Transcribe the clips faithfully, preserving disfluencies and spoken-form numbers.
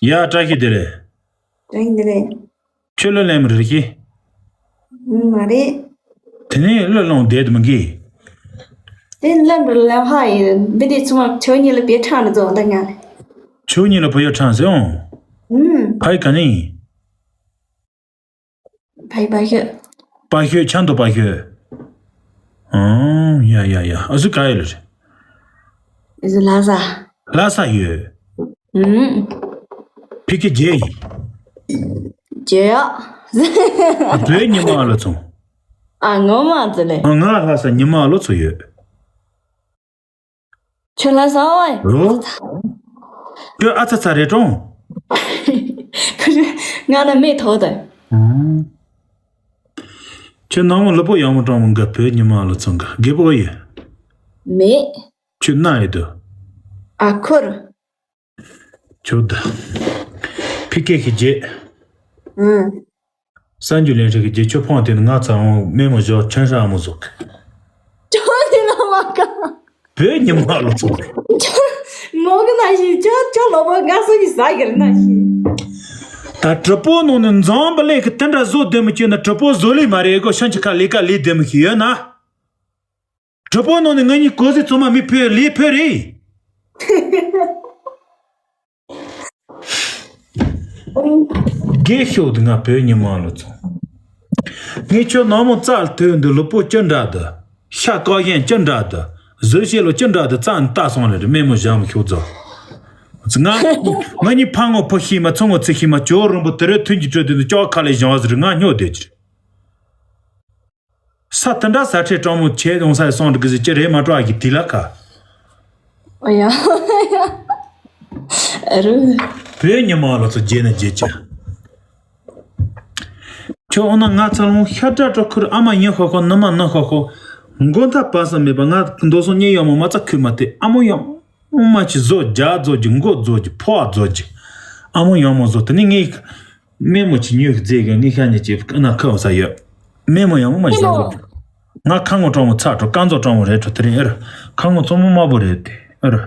ཡ། བཀྲ་ཤིས་བདེ་ལེགས། བཀྲ་ཤིས་བདེ་ལེགས། ཁྱོད་གླུ་ལེན་པ་རེད་ཀྱི། ཨུམ། མ་རེད། དེ་ནས་གླུ་སློང་བསྡད་དུ་མི་འགི། དེ་ལབ་འགྲོ་ལབ་ཧ་ཡིན། འདི་འདྲའི་ཚང་མ་ཁྱོད་གཉིས་ལ་བེད་ཕྲང་ནས་རྫོགས་ད་ང་། ཁྱོད་གཉིས་ལ་བུ་ཡོད་ཕྲང་ཟེར་འོང་། ཨུམ། ཕ་ཡི་ག་ནས་ཡིན། ཕ་ཡི་པ་ཤོད། པ་ཤོད། ཆང་དུ་པ་ཤོད། ཨང་། ཡ་ཡ་ཡ། ཨ་སུ་ག་ཡོད་ལ་རེད། ཨ་སུ་ལྷ་ས། ལྷ་ས་ཡོད། ཨུམ། ཕི་ཁེ་རྗེ་ཡིན། རྗེ་ཡ། ཨ། བོད་ཉི་མ་ཨ་ལོ་ཚོང་། ཨ། ངོ་མ་ཙི་ལེ། ཨ། ང་ལྷ་ས་ཉི་མ་ཨ་ལོ་ཚོ་ཡོད། ཁྱོད་ལ་ས་བ། ཨོ། ཁྱོད་ཨ་ཚ་ཚ་རེད་གྲོང་། ཁྱོད་ང་ན་མེད་ཐོག་ད། ཨང་། ཁྱོད་ནང་མོ་ལུ་པོ་ཡང་མོ་གྲོང་མོ་འགའ་བོད་ཉི་མ་ལོ་ཚང་ག་རྒད་པོ་ཡོད། མེད། ཁྱོད་ན་ཡོད་དོ། ཨ་ཁུར། ཁྱོད་ད། ཕི་ཀེ་ཁི་རྗེ། ཨང་། གསར་འགྱུར་ལེན་རིགས་ཀྱི་རྗེས་ཆོད་ཕོངས་དེ་ནི་ང་ཚ་འོང་སྨན་མོ་བཞག་ཆང་ཤ་ཨ་མོ་ཟོག་ཁྱོད་ནི་ལ་མ་ཀ་བོད་ཉི་མ་ལོ་ཚོགས། ངོ་གི་ན་ཞིག་ཁྱོད་ཁྱོད་ལོ་པོ་ང་སུ་ནི་ཟ་གི་རེད་ན་ཞིག་ད་གྲི་པོ་ནང་ནས་འཛམ་བུ་གླིང་གི་དེ་འདྲ་བཟོ་བདེ་མི་ཁྱོད་ན་གྲི་པོ་བཟོ་ལས་མ་རེད་གོ་ཤང་ཆི་ཁ་ལས་ཀ་ལས་བདེ་མི་ཞིག་ཡོད་ན། གྲི་པོ་ནང་ནས་ང་གཉིས་གོ་ཟི་ཚང་མ་མི་ཕོད་ལས་ཕོད་རེད། རྒས་ཤོག་དུ་ང་བོད་ཉི་མ་ལོ་ཚོ། ངས་ཁྱོད་ནང་མོ་རྩ་ལ་ཐོན་འདུག་ལུས་པོ་ཅི་འདྲ་འདུག་ཤ་ཀ་ཡན་ཅི་འདྲ་འདུག་གཟི་བྱེད་ལོ་ཅི་འདྲ་འདུག་རྩ་ནས་ལྟ་སོང་ལེ་རེ་སྨན་མོ་བཞག་མི་ཤོག་ཚོ། ང་ང་གཉིས་ཕ་ངོ་ཕོ་ཤི་མ་ཚོ་ངོ་ཚི་ཤི་མ་ཇོ་རིན་པོ་དེ་རེ་ཐུན་གྱི་སྤྲོད་དུས་འདུག་ཅོག་ཁ་ལས་བཞག་ཟེར་ང་སྨྱོ་བསྡད་ཀྱི་རེད། ས་དེ་འདྲ་ས་ཁྲའི་སྤྲང་མོ་ཆེ་ཡོང་ས་སོང་འགྲིག་གི་ཟེར་ཅི་རེད་མ་སྤྲོ་ཨ་གི་དེ་ལ་ཁ། ཨོ་ཡ། ཨ་རུ། བོད་ཉི་མ་ལོ་ཚོ་རྗེས་ནས་རྗེས་ཅི། ཁྱོད་འོ་ན་ང་ཚ་ལོང་ཤ་དྲ་དྲ་ཁུར་ཨ་མ་ཉི་ཤོ་ཤོ་ནུ་མ་ནུ་ཤོ་ཤོ། མགོ་མཐའ་བར་ས་མེད་པ་ང་མདོ་སོང་གཉིད་ཡོང་མོ་མ་རྩ་ཁུལ་མ་དེ་ཨ་མོ་ཡོང་། ཨོ་མ་ཅི་བཟོ་རྒྱ་བཟོ་རྒྱུ་མགོ་བཟོ་རྒྱུ་ཕོ་བ་བཟོ་རྒྱུ། ཨ་མོ་ཡང་མོ་བཟོ་དེ་ནི་ངས། སྨན་མོ་ཅི་ཉོས་ཀྱི་རྫས་ཀྱི་ངས་ཤ་ཉེ་ཅིག་ཨ་ན་ཁ་འོ་ས་ཡོད། སྨན་མོ་ཡང་མོ་མ་ཞིག་བཟོ་དགོས། ང་ཁ་ངོ་སྤྲང་མོ་ཚ་འགྲོ་ཀ་མཛོ་སྤྲང་མོ་རེད་འགྲོ་དེ་རིང་ཨེ་ར། ཁ་ངོ་གཙང་མོ་དམར་པོ་རེད་དེ་ཨེ་ར།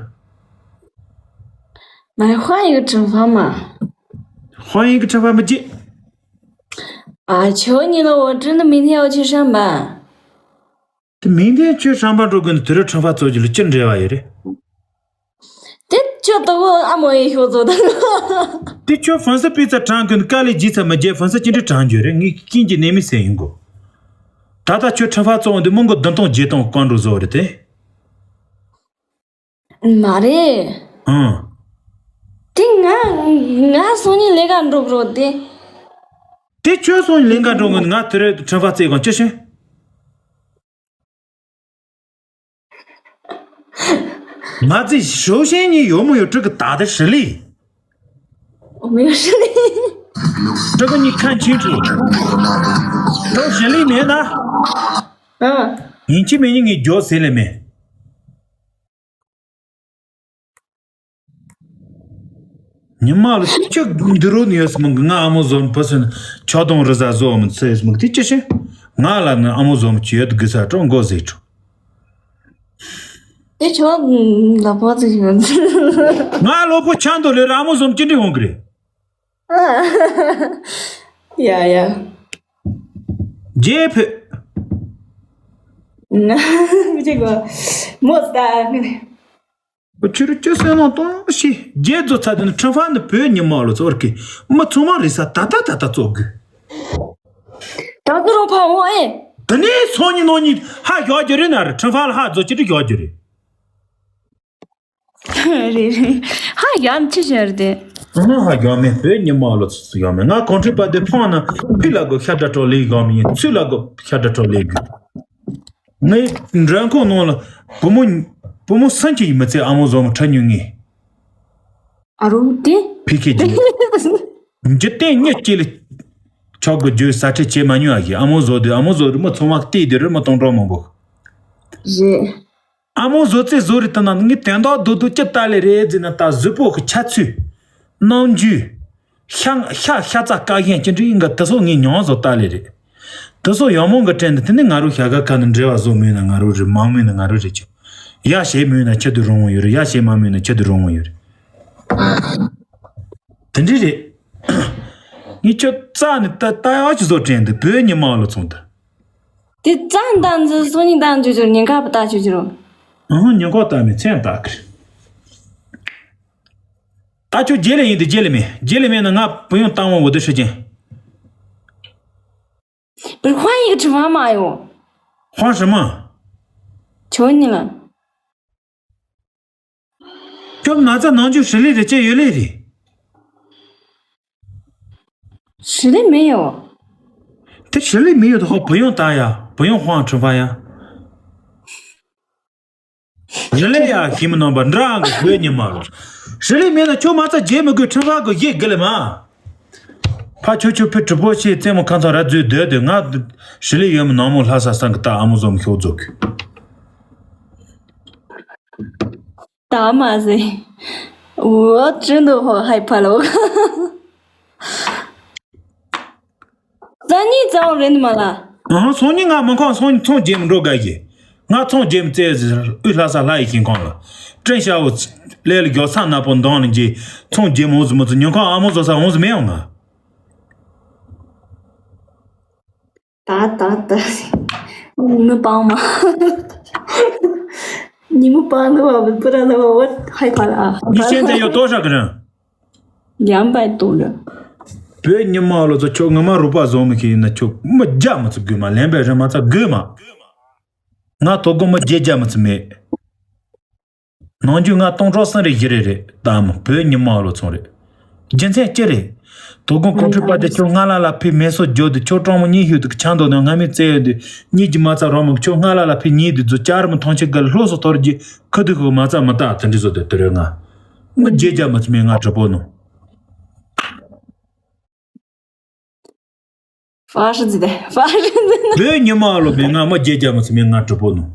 买花一个正方嘛。 花一个正方嘛姐。 ཨ་求你了，我真的明天要去上班。 དེ་མིང་དོན་ཁྱོད་ཧྲང་པ་འགྲོ་དགོས་ན་དུས་རབས་ཁྲང་པ་གཙོ་རྒྱུ་ལ་ཅི་འབྲེལ་བ་ཡོད་རེད། དེ་ཁྱོད་ལྟ་བུ་ཨ་མོ་ཡི་ཤོག་ཚོ་དང་། དེ་ཁྱོད་ཧྥན་སི་པི་ཚ་དྲང་གི་དཀའ་ལས་བགྱིས་ཚ་མི་བརྒྱད་ཧྥན་སི་ཅི་འདྲ་དྲང་རྒྱུ་རེད། ངས་ཀིན་གྱི་ནད་མི་སེ་ཡིན་གོ། ད་ལྟ་ཁྱོད་ཁྲང་པ་གཙོ་བོ་འདི་མི་མགོ་བདུན་སྟོང་བརྒྱད་སྟོང་བཀོན་འགྲོ་བཟོ་རེད་དེ། མ་རེད། ཨང་། དེ་ང་ང་སང་ཉིན་ལས་ཀ་འགྲོ་གི་རེད་དེ། དེ་ཁྱོད་སང་ཉིན་ལས་ཀ་འགྲོ་གི་ང་དུས་རབས་ཁྲང་པ་རྩེ་གང་ཅི་ཤེས། མ་རྩེ་ཞོ་ཤེས་ཉིན་ཡོད་མོ་ཡོད་དྲུག་གི་ད་དེ་ཧྲི་ལི། མི་ཧྲི་ལི། དྲུག་གི་ཉིན་ཁ་འཆིང་དྲུག་དྲུག་ཧྲི་ལི་མེད་ན། ཨ། ཡིན་གཅིག་མིན་གཉིས་ངས་མགྱོགས་ཟེར་ལེ་མེད། ཉི་མ་ལ་ཁྱོད་འདི་རུ་ནི་ཡོད་སི་མང་གི་ང་ཨ་མོ་བཟོ་མི་ཕོ་སོན་ཆོག་དང་རི་ཟ་བཟོ་མི་ཚེ་ཡོད་སི་མང་གི་དེ་ཅི་ཤེས། ང་ལ་ནི་ཨ་མོ་བཟོ་མི་ཅི་ཡོད་གི་ས་ཀྲོང་མགོ་ཟེར་ཀྲོ། དེ་ཆོག་ལ་ཕོ་ཚིག་ཡོད། ང་ལོ་ཕོ་ཆང་དུ་ལེར་ཨ་མོ་བཟོ་མི་ཅི་འདྲི་འོང་གི་རེད། ཡ་ཡ། རྗེས་ཕུད། ང་མི་བྱེད་གོ། མོ་ལྟ། ཁྱོད་རུ་ཅི་སེ་ནང་གཏོང་ཤི་རྗེས་རྫོ་ཚ་དེ་ནི་ཁྲི་ཧྥ་ནི་བོད་ཉི་མ་ལོ་ཚོར་གི་མི་ཚང་མ་རེ་ས་ད་ལྟ་ད་ལྟ་བཙོག་དགོས། ད་དུ་རང་ཕ་འོང་ཨེ། དེ་ནས་སང་ཉིན་གནངས་ཉིན་ཧ་ཡག་རྒྱུ་རེད་ན་རེད། ཁྲི་ཧྥ་ལ་ཧ་རྫོ་ཅི་རེད་ཡག་རྒྱུ་རེད། རེད་རེད། ཧ་ཡག་ཅི་བྱ་རེད་དེ། ང་ཧ་ཡག་མེད་བོད་ཉི་མ་ལོ་ཚོ་ཡག་མེད། ང་གོང་ཁྲི་པ་དེ་ཕང་ན་ཕི་ལ་གོ་ཤ་དྲ་གྲོ་ལེ་ཡག་མི་ཡིན་ཚུལ་ལ་གོ་ཤ་དྲ་གྲོ་ལེ་དགོས། ངའི་མགྲོན་ཁང་ནང་ལ་བུ་མོ་བུ་མོ་སུམ་ཅུ་ཡི་མི་ཚེ་ཨ་མོ་བཟོ་མོ་ཁྲ་ཉུང་ངེ། ཨ་རོ་དེ། ཕི་ཁེ་ཇི། འཇིག་རྟེན་མྱི་སྐྱེ་ལ་ཆོག་གི་རྒྱུ་ས་ཁྲལ་བྱེད་མ་མྱོང་ཨ་ཞེས་ཨ་མོ་བཟོ་དུས་ཨ་མོ་བཟོ་རུ་མི་ཚང་མ་བལྟས་དུས་རུ་མི་གཏོང་གྲོགས་མང་པོ། རེད། ཨ་མོ་བཟོ་ཚེ་བཟོ་རེ་ལྟ་ན་ངས་དོན་དག་རྡོ་རྡོ་ཅི་ལྟ་ལེ་རེད་ཟེར་ན་ད་གཟུགས་པོ་གི་ཆ་ཚུལ། རྣམ་འགྱུར། ཤ་ཤ་ཤ་ཚ་ཀ་ཤན་ཅི་འདྲ་ཡིན་ག་དེ་ཚོ་ངས་མྱོང་བཟོ་ལྟ་ལེ་རེད། དེ་ཚོ་ཡག་མོ་གི་དྲན་དེ་དེ་ནི་ང་རོ་ཤ་ག་ཁ་ནི་འབྲེལ་བ་བཟོ་མེད་ན་ང་རོ་རེད་མང་མེད་ན་ང་རོ་རེད་ཀྱི། ཡ་ཞེས་མོས་ན་ཁྱེད་དུ་རུང་བ་ཡོད་རེད། ཡ་ཞེས་མ་མོས་ན་ཁྱེད་དུ་རུང་བ་ཡོད་རེད། དེ་འདྲ་རེད། ངས་ཁྱོད་རྩ་ནས་ལྟ་ལྟ་ཡག་ཅིག་བཟོ་དྲན་འདུག་བོད་ཉི་མ་ལོ་ཚོང་དུ། དེ་རྩ་ནས་ལྟ་འཛུལ་སོ་གཉིས་ལྟ་འཛུལ་ཅོར་ཉིན་ཁ་བ་ལྟ་ཆོག་ཅི་རུང་། ཨང་ཉིན་ཁོག་ལྟ་མི་མཚན་ལྟ་གི། ད་ཁྱོད་རྗེས་ལ་ཡིན་དུ་རྗེས་ལ་མེད་རྗེས་ལ་མེད་ན་ང་བུ་ཡོང་བཏང་བ་འོ་དུ་ཧྲི་ཅན། 不是换一个吃饭嘛哟。 ཧོང་ཧྲི་མ། 求你了。 ཁྱོད་ང་ཚ་ནང་ཆུ་ཧྲི་ལི་རེ་ཅེ་ཡོད་ལེ་རེད། 实力没有。 དེ་ཧྲི་ལི་མི་ཡོད་དོ་ཧོ་བུ་ཡོང་ད་ཡ་བུ་ཡོང་ཧོང་ཁྲི་ཕ་ཡ། ཧྲི་ལི་ཡ་ཧི་མི་ནང་པ་འདྲ་གི་བོད་ཉི་མ་ལོ། ཧྲི་ལི་མེད་ན་ཁྱོད་མ་ཚ་རྗེས་མི་དགོས་ཁྲི་ཕ་གི་ཡེ་གི་ལེ་མ། ཕ་ཆོ་ཆོ་ཕི་གྲི་པོ་ཆེ་རྩེད་མོ་ཁ་ཚ་ར་རྫུས་སྡོད་དུས་ང་ཧྲི་ལི་ཡོད་མི་ནང་མོ་ལྷ་ས་སང་གི་ད་ཨ་མོ་ཟོམ་ཤོག་རྫོགས་གི། ད་མ་ཟེ། 我真的好害怕了，我。 རྩ་གཉིས་རྩ་བ་རེད་མ་ལ། ཨང་སང་ཉིན་ང་མི་ཁོང་སང་ཉིན་ཚོང་རྒྱལ་མི་འགྲོ་དགའ་གི། ང་ཚོང་རྒྱལ་མི་རྩེ་ཟེར་དབུས་ལྷ་ས་ལྷ་ཡི་ཤིང་ཁོང་ལ། སྤྲིན་ཤ་བོ་ལས་ལ་མགྱོགས་ཚང་ནག་པོ་འདང་ལ་འཇི། ཚོང་རྒྱལ་མི་འོང་ཟི་མི་ཚོ་ཉོ་ཁང་ཨ་མོ་བཟོ་ས་འོང་ཟི་མེད་འོང་ང་། 打打打，你们帮忙，你们帮的话，不然的话，我害怕了啊。你现在有多少个人？两百多人。 བོད་ཉི་མ་ལོ་ཚོ་ཁྱོད་ངོ་མ་རུ་པ་བཟོ་མི་ཁྱེད་ཡིན་ན་ཁྱོད་མི་རྒྱ་མི་ཚུགས་དགོས་མ་ལན་པའི་རི་མ་ཚ་དགོས་མ། ང་དོ་དགོང་མི་རྒྱལ་རྒྱ་མི་ཚུགས་མེད། ནང་རྒྱུ་ང་སྟོང་ཕྲག་གསུམ་རེ་བཞི་རེ་རེད་ད་མོ་བོད་ཉི་མ་ལོ་ཚོང་རེད། རྒྱུ་མཚན་ཅི་རེད། དོ་དགོང་ཀོང་ཁྲི་པ་དེ་ཁྱོད་སྔ་ལ་ལ་ཕི་མེ་སོ་རྒྱོ་དུ་ཁྱོད་གྲོང་མོ་གཉིས་ཤུ་དུ་ཆང་དོ་ནས་སྔ་མི་བཙལ་ཡོད་དུ་གཉིས་ཀྱི་མ་ཚ་རོ་མོ་ཁྱོད་སྔ་ལ་ལ་ཕི་གཉིས་དུ་རྫུ་ཅར་མོ་ཐོང་ཆེ་གལ་ལྷོ་སོ་ཐོར་གྱི་ཁུ་དུ་ཁུ་མ་ཚ་མི་ད་དེ་འདྲི་བཟོ་དེ་དེ་རེད་ང་། མི་རྒྱལ་རྒྱ་མི་ཚུགས་མེད་ང་གྲི་པོ་ནོ། 发誓的，发誓的。 བོད་ཉི་མ་ལོ་མེད་ང་མི་རྒྱལ་རྒྱ་མི་ཚུགས་མེད་ང་གྲི་པོ་ནོ།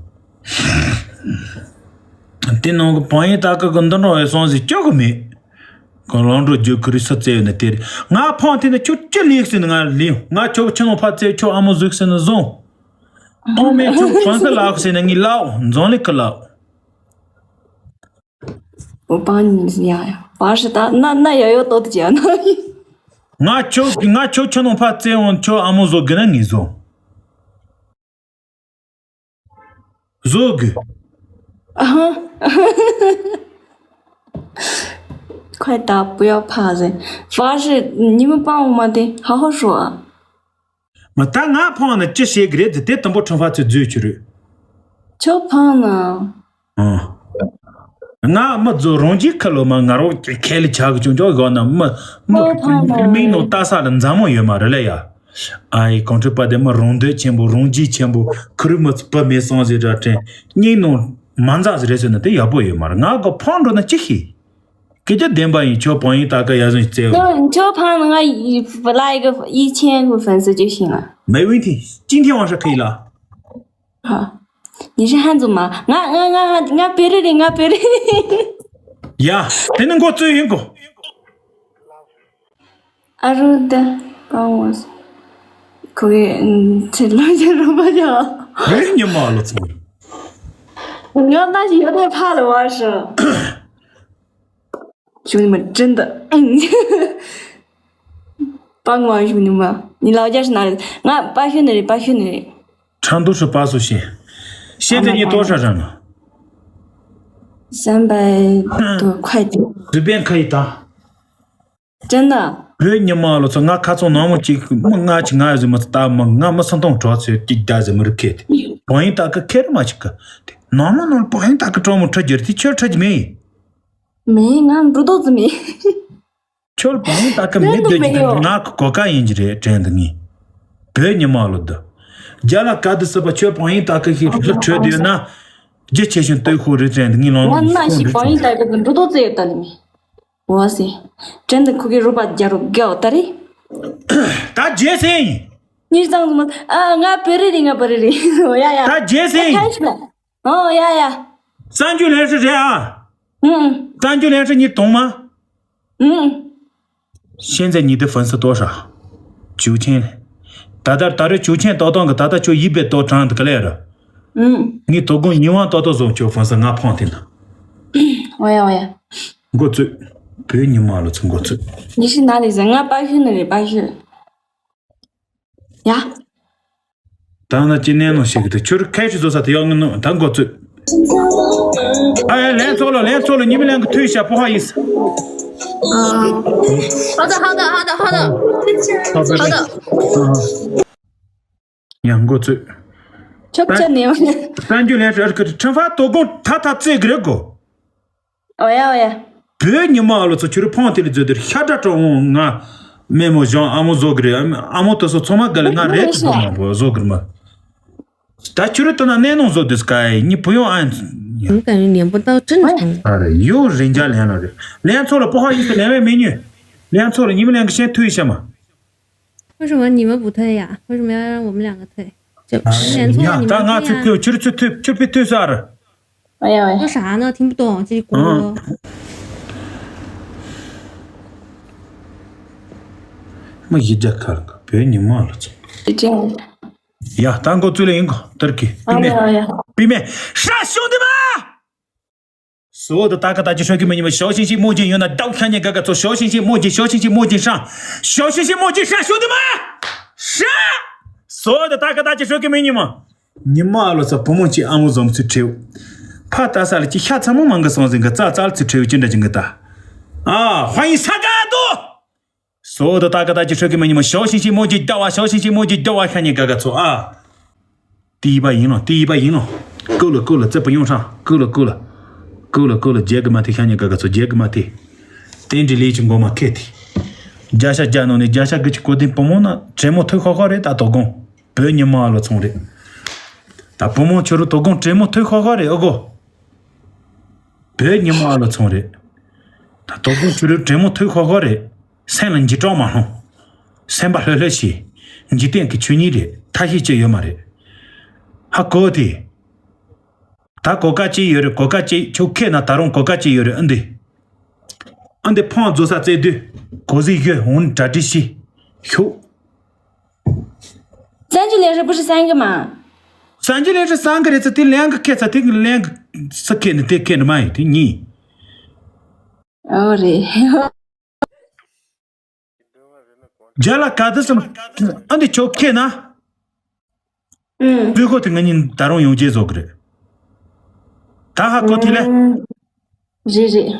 དེ་ནང་གི་བང་ཡིན་ད་ཀ་གི་འདི་འགྲོ་བའི་སོང་ཟིག་སྐྱོ་གི་མེད། གང་ལང་འགྲོ་རྒྱུ་ཁུ་རི་ས་བཙལ་ཡོད་ནི་དེ་རེད། ང་ཕང་དེ་ནི་ཁྱོད་ཅི་ལེགས་ཟེར་ནི་ང་ལེན་ང་ཁྱོད་ཁྱི་ནང་ཕ་བཙལ་ཁྱོད་ཨ་མོ་ཟུག་ཟེར་ནི་བཟུང་། ཨོ་མེད་ཁྱོད་ཕང་ས་ལག་ཟེར་ནི་ངའི་ལག་འཛོང་ལེ་ཁི་ལག我帮你呀，八十大，那那也要多的钱呢。 ང་ཁྱོད་ང་ཁྱོད་ཁྱོད་ནང་ཕ་བཙལ་འོང་ཁྱོད་ཨ་མོ་བཟོ་གི་ན་ངས་བཟོ། བཟོ་གི། 啊哈，快打，不要怕人。发誓，你们帮我们的，好好说啊。 མ་ད་ང་ཕང་ན་ཅི་བྱེད་གི་རེད་དེ་དེ་དང་པོ་ཁྲང་ཧྥ་ཚོས་རྫུས་ཆུ་རུ། ཁྱོད་ཕང་ན། ཨང་། ང་མི་རྫོ་རོང་གི་ཁ་ལོ་མ་ང་རོ་ཁེ་ལི་ཆག་གི་ཅུང་ཅོག་གོ་ན་མི་མི་ཁོ་ཕང་ན་མིང་ནོ་ལྟ་ས་ལ་མཛའ་མོ་ཡོད་མ་རེད་ལ་ཡ། ཨ་ཡི་གོང་ཁྲི་པ་དེ་མི་རོང་འདོད་ཆེན་པོ་རོང་གྱི་ཆེན་པོ་ཁུ་རུ་མི་བུ་མེད་སོང་ཟེར་འདྲ་དྲན་སྙིང་ནོ་མ་མཛའ་ཟེར་རེད་ཟེར་ན་དེ་ཡག་པོ་ཡོད་མ་རེད་ང་གོ་ཕང་འགྲོ་ན་ཅི་ཤེས། སྐད་ཆ་བདེན་པ་ཡིན་ཁྱོད་བང་ཡིན་ད་ཀ་ཡ་ཟུང་བཙལ་བ། 那你就帮我一一千个粉丝就行了。 没问题，今天晚上可以了。 好，你是汉族吗？ ང་ང་ང་ང་བེ་རི་རེད་ང་བེ་རི། 呀，等等给我注意过。 ཨ་རུ་ད་帮我 ཁོ་གི་ཚེ་ལོ་ཆེན་རོགས་པ་ཡ། 没你妈了，怎么？ ང་ད་ཞིག་ཡོད་དེ་ཕ་ལ་བ་ཧྲི། 兄弟们，真的，嗯，帮忙，兄弟们，你老家是哪里？ ང་八学年的，八学年的。 成都是八所县，现在你多少人了？ 三百多快点。 随便可以打。 真的。 བོད་ཉི་མ་ལོ་ཚོ་ང་ཁ་ཚོང་ནང་མོ་གཅིག་མི་ང་གཅིག་ང་ཡོད་ཟིན་མ་ཚོ་ད་མི་ང་མི་སུམ་སྟོང་གྲོགས་ཚོས་གཅིག་བརྒྱ་ཟིན་མི་རིགས་ཁེ་དེ་བང་ཡིན་ད་ཀ་ཁེ་རི་མ་གཅིག་ག་དེ་ནང་མོ་ནང་བང་ཡིན་ད་ཀ་གྲོགས་མོ་ཁྲི་རྒྱུར་དེ་ཁྱོད་ཁྲི་རྒྱུ་མེད། 没，俺不都是没。 ཁྱོད་བང་ཡིན་ད་ཀ་མེད་དུ་ཡིན་ང་གི་གོ་ཀ་ཡིན་གྱི་རེད་དྲན་འདུག་ངས། བོད་ཉི་མ་ལོ་འདི། རྒྱ་ལ་ག་དུ་སྲིད་པ་ཁྱོད་བང་ཡིན་ད་ཀ་ཤི་ལྷུ་ཁྲོད་དུ་ཡོད་ན། རྒྱུ་ཆེ་ཞིང་སྟོད་ཤོར་རེད་དྲན་འདུག་ངས་ལོང་ལོང་ཤོར་འགྲོ་བྱུང་། 我那是保育带这个，你都这也带了没？ 我是真的可给肉吧加入给我带的。 ད་རྗེས་ཟིན། 你是这样子吗？啊，我别人的，我别人的，我呀呀。 ད་རྗེས་ཟིན། 开始了。哦呀呀。 གསར་འགྱུར་ལྷན་ཧྲི་རེད་ཨ། 嗯 གསར་འགྱུར་ལྷན་ཧྲི་གཉིས་གཏོང་མ། 嗯。 现在你的粉丝多少？九千。 ད་ལྟ་ད་རེས་九千多ཏང་གི་ད་ལྟ་ཁྱོད་ཡིད་པའི་ཏོ་གྲངས་འདི་ག་ལས་ར། ངས་དོ་དགོང་ཉི་མ་ཏོག་ཏོག་བཟོ་ཆོག་ཧྥང་སི་ང་ཕོང་དེ་ན། འོ་ཡ་འོ་ཡ། འགོ་བཙུགས། བོད་ཉི་མ་ལོ་ཚོ་འགོ་བཙུགས།你是哪里人？我巴西的人，巴西。呀。ད་ན་ཅི་ནས་ནོ་ཞིག་ཏུ་ཆུར་ཁ་ཤི་བཟོ་ས་དེ་ཡོང་ངི་ནོ་ད་འགོ་བཙུགས། ཨ་ཡ་ལན་ཚོགས་ལོ་ལན་ཚོགས་ལོ་ཉི་མ་ལན་གི་ཐུའི་ཤ་པོ་ཧ་ཡིས།好的，好的，好的，好的，好的。 ཡང་འགོ་བཙུགས། ཁྱོད་ཁྱོད་ནས་མ། གསར་འགྱུར་ལན་ཧྲ་ཁི་ཁྲིམས་ཧྥ་དོ་དགོང་ཐ་ཐ་རྩེ་གི་རེད་གོ། ཨོ་ཡ་ཨོ་ཡ། བོད་ཉི་མ་ཨ་ལོ་ཚོ་ཁྱོད་ཕོང་དེ་ལ་མཛོད་དེར་ཤ་ཁྲ་ཀྲོང་འོང་ང་། མེ་མོ་ཞང་ཨ་མོ་བཟོ་གི་རེད། ཨ་མོ་དེ་ཚོ་ཚང་མ་ག་ལ་ང་རེད་ཚོ་མང་པོ་བཟོ་གི་རེད་མ། ད་ཁྱོད་ད་ན་གནས་ནང་བཟོ་དུས་སྐའི་ཉི་བུ་ཡོང་ཨ། 我感觉脸不到正常。 ཨ་རེ་ཡོ་རེ་འཇའ་ལན་ལ་རེད། ལན་ཚོ་ལ་པོ་ཧ་ཡིན་ཟེར་ལན་བས་མི་ཉོས། ལན་ཚོ་ལ་ཉི་མ་ལན་གི་ཤན་ཐུ་ཡི་ཤ་མ། 为什么你们不退呀？为什么要让我们两个退？这脸错了，你们退呀。 ཡ་ད་ང་ཚོ་ཁྱོད་ཁྱོད་ཚོ་ཐུབ་ཁྱོད་པའི་ཐུབ་ས་ར། ཨ་ཡ་ཨ་ཡ། 说啥呢？听不懂，叽里咕噜。 མ་གཞི་རྒྱ་གར་གི་བོད་ཉི་མ་ལ་ཚོ། ཡ་ད་འགོ་བཙུགས་ལེ་ཡིན་གོ་ཏར་གི་པི་མེ། པི་མེ་ཧྲ་ཤོང་དེ་མ། 所有的大哥大姐说给美女们，小星星墨镜有那刀看见嘎嘎做，小星星墨镜，小星星墨镜上，小星星墨镜上，兄弟们，上！所有的大哥大姐说给美女们，你妈了操，不梦见俺们怎么去抽？怕打啥了？就下次我们个双人个咋咋去抽，真的真个打。啊，欢迎沙嘎多。 所有的大哥大姐说给美女们，小星星墨镜掉啊，小星星墨镜掉啊，看见嘎嘎错啊。第一把赢了，第一把赢了，够了够了，再不用上，够了够了，够了够了，结个嘛退，看见嘎嘎错，结个嘛退。等着雷军给我们开的。加下加弄的，加下个去固定不梦呢，这么退好好的打到工，不要你妈了冲的。打不梦就是到工，这么退好好的，哦哥。 བོད་ཉི་མ་ཨ་ལོ་ཚོང་རེད། ད་དོ་དགོང་ཁྱོད་རའི་དྲན་མོ་ཐོས་ཁོ་ཁོ་རེད། སེམས་ལ་འཇིགས་སྐྲག་མ་སློང་། སེམས་པ་ལྷོད་ལྷོད་བྱེད། འཇིག་རྟེན་གྱི་ཆོས་ཉིད་རེད། ཐབས་ཤེས་ཅི་ཡོད་མ་རེད། ཧ་གོ་དེ། ད་གོ་སྐབས་ཅི་ཡོད་རེད། གོ་སྐབས་ཅི་ཁྱོད་ཁེ་ན་ད་རུང་གོ་སྐབས་ཅི་ཡོད་རེད། ཨ་འདི། ཨ་འདི་ཕོང་རྫོ་ས་རྩེ་དུས་གོ་ཟི་ཡོད་འོང་གྲ་སྒྲིག་བྱེད། ཤོག 三句连着不是三个吗？ 三句连着三个人是第两个开始，第两个是开的，第开的嘛，第二。哦嘞。 རྒྱ་ལ་ག་དུས་སམ་ཨ་འདི་ཆོ་ཁེ་ན། ཨུམ། བུ་ཁོ་དེ་ང་གཉིས་ད་རུང་ཡོང་རྗེས་བཟོ་གི་རེད། ད་ཧ་གོ་དེ་ལས། རེད་རེད།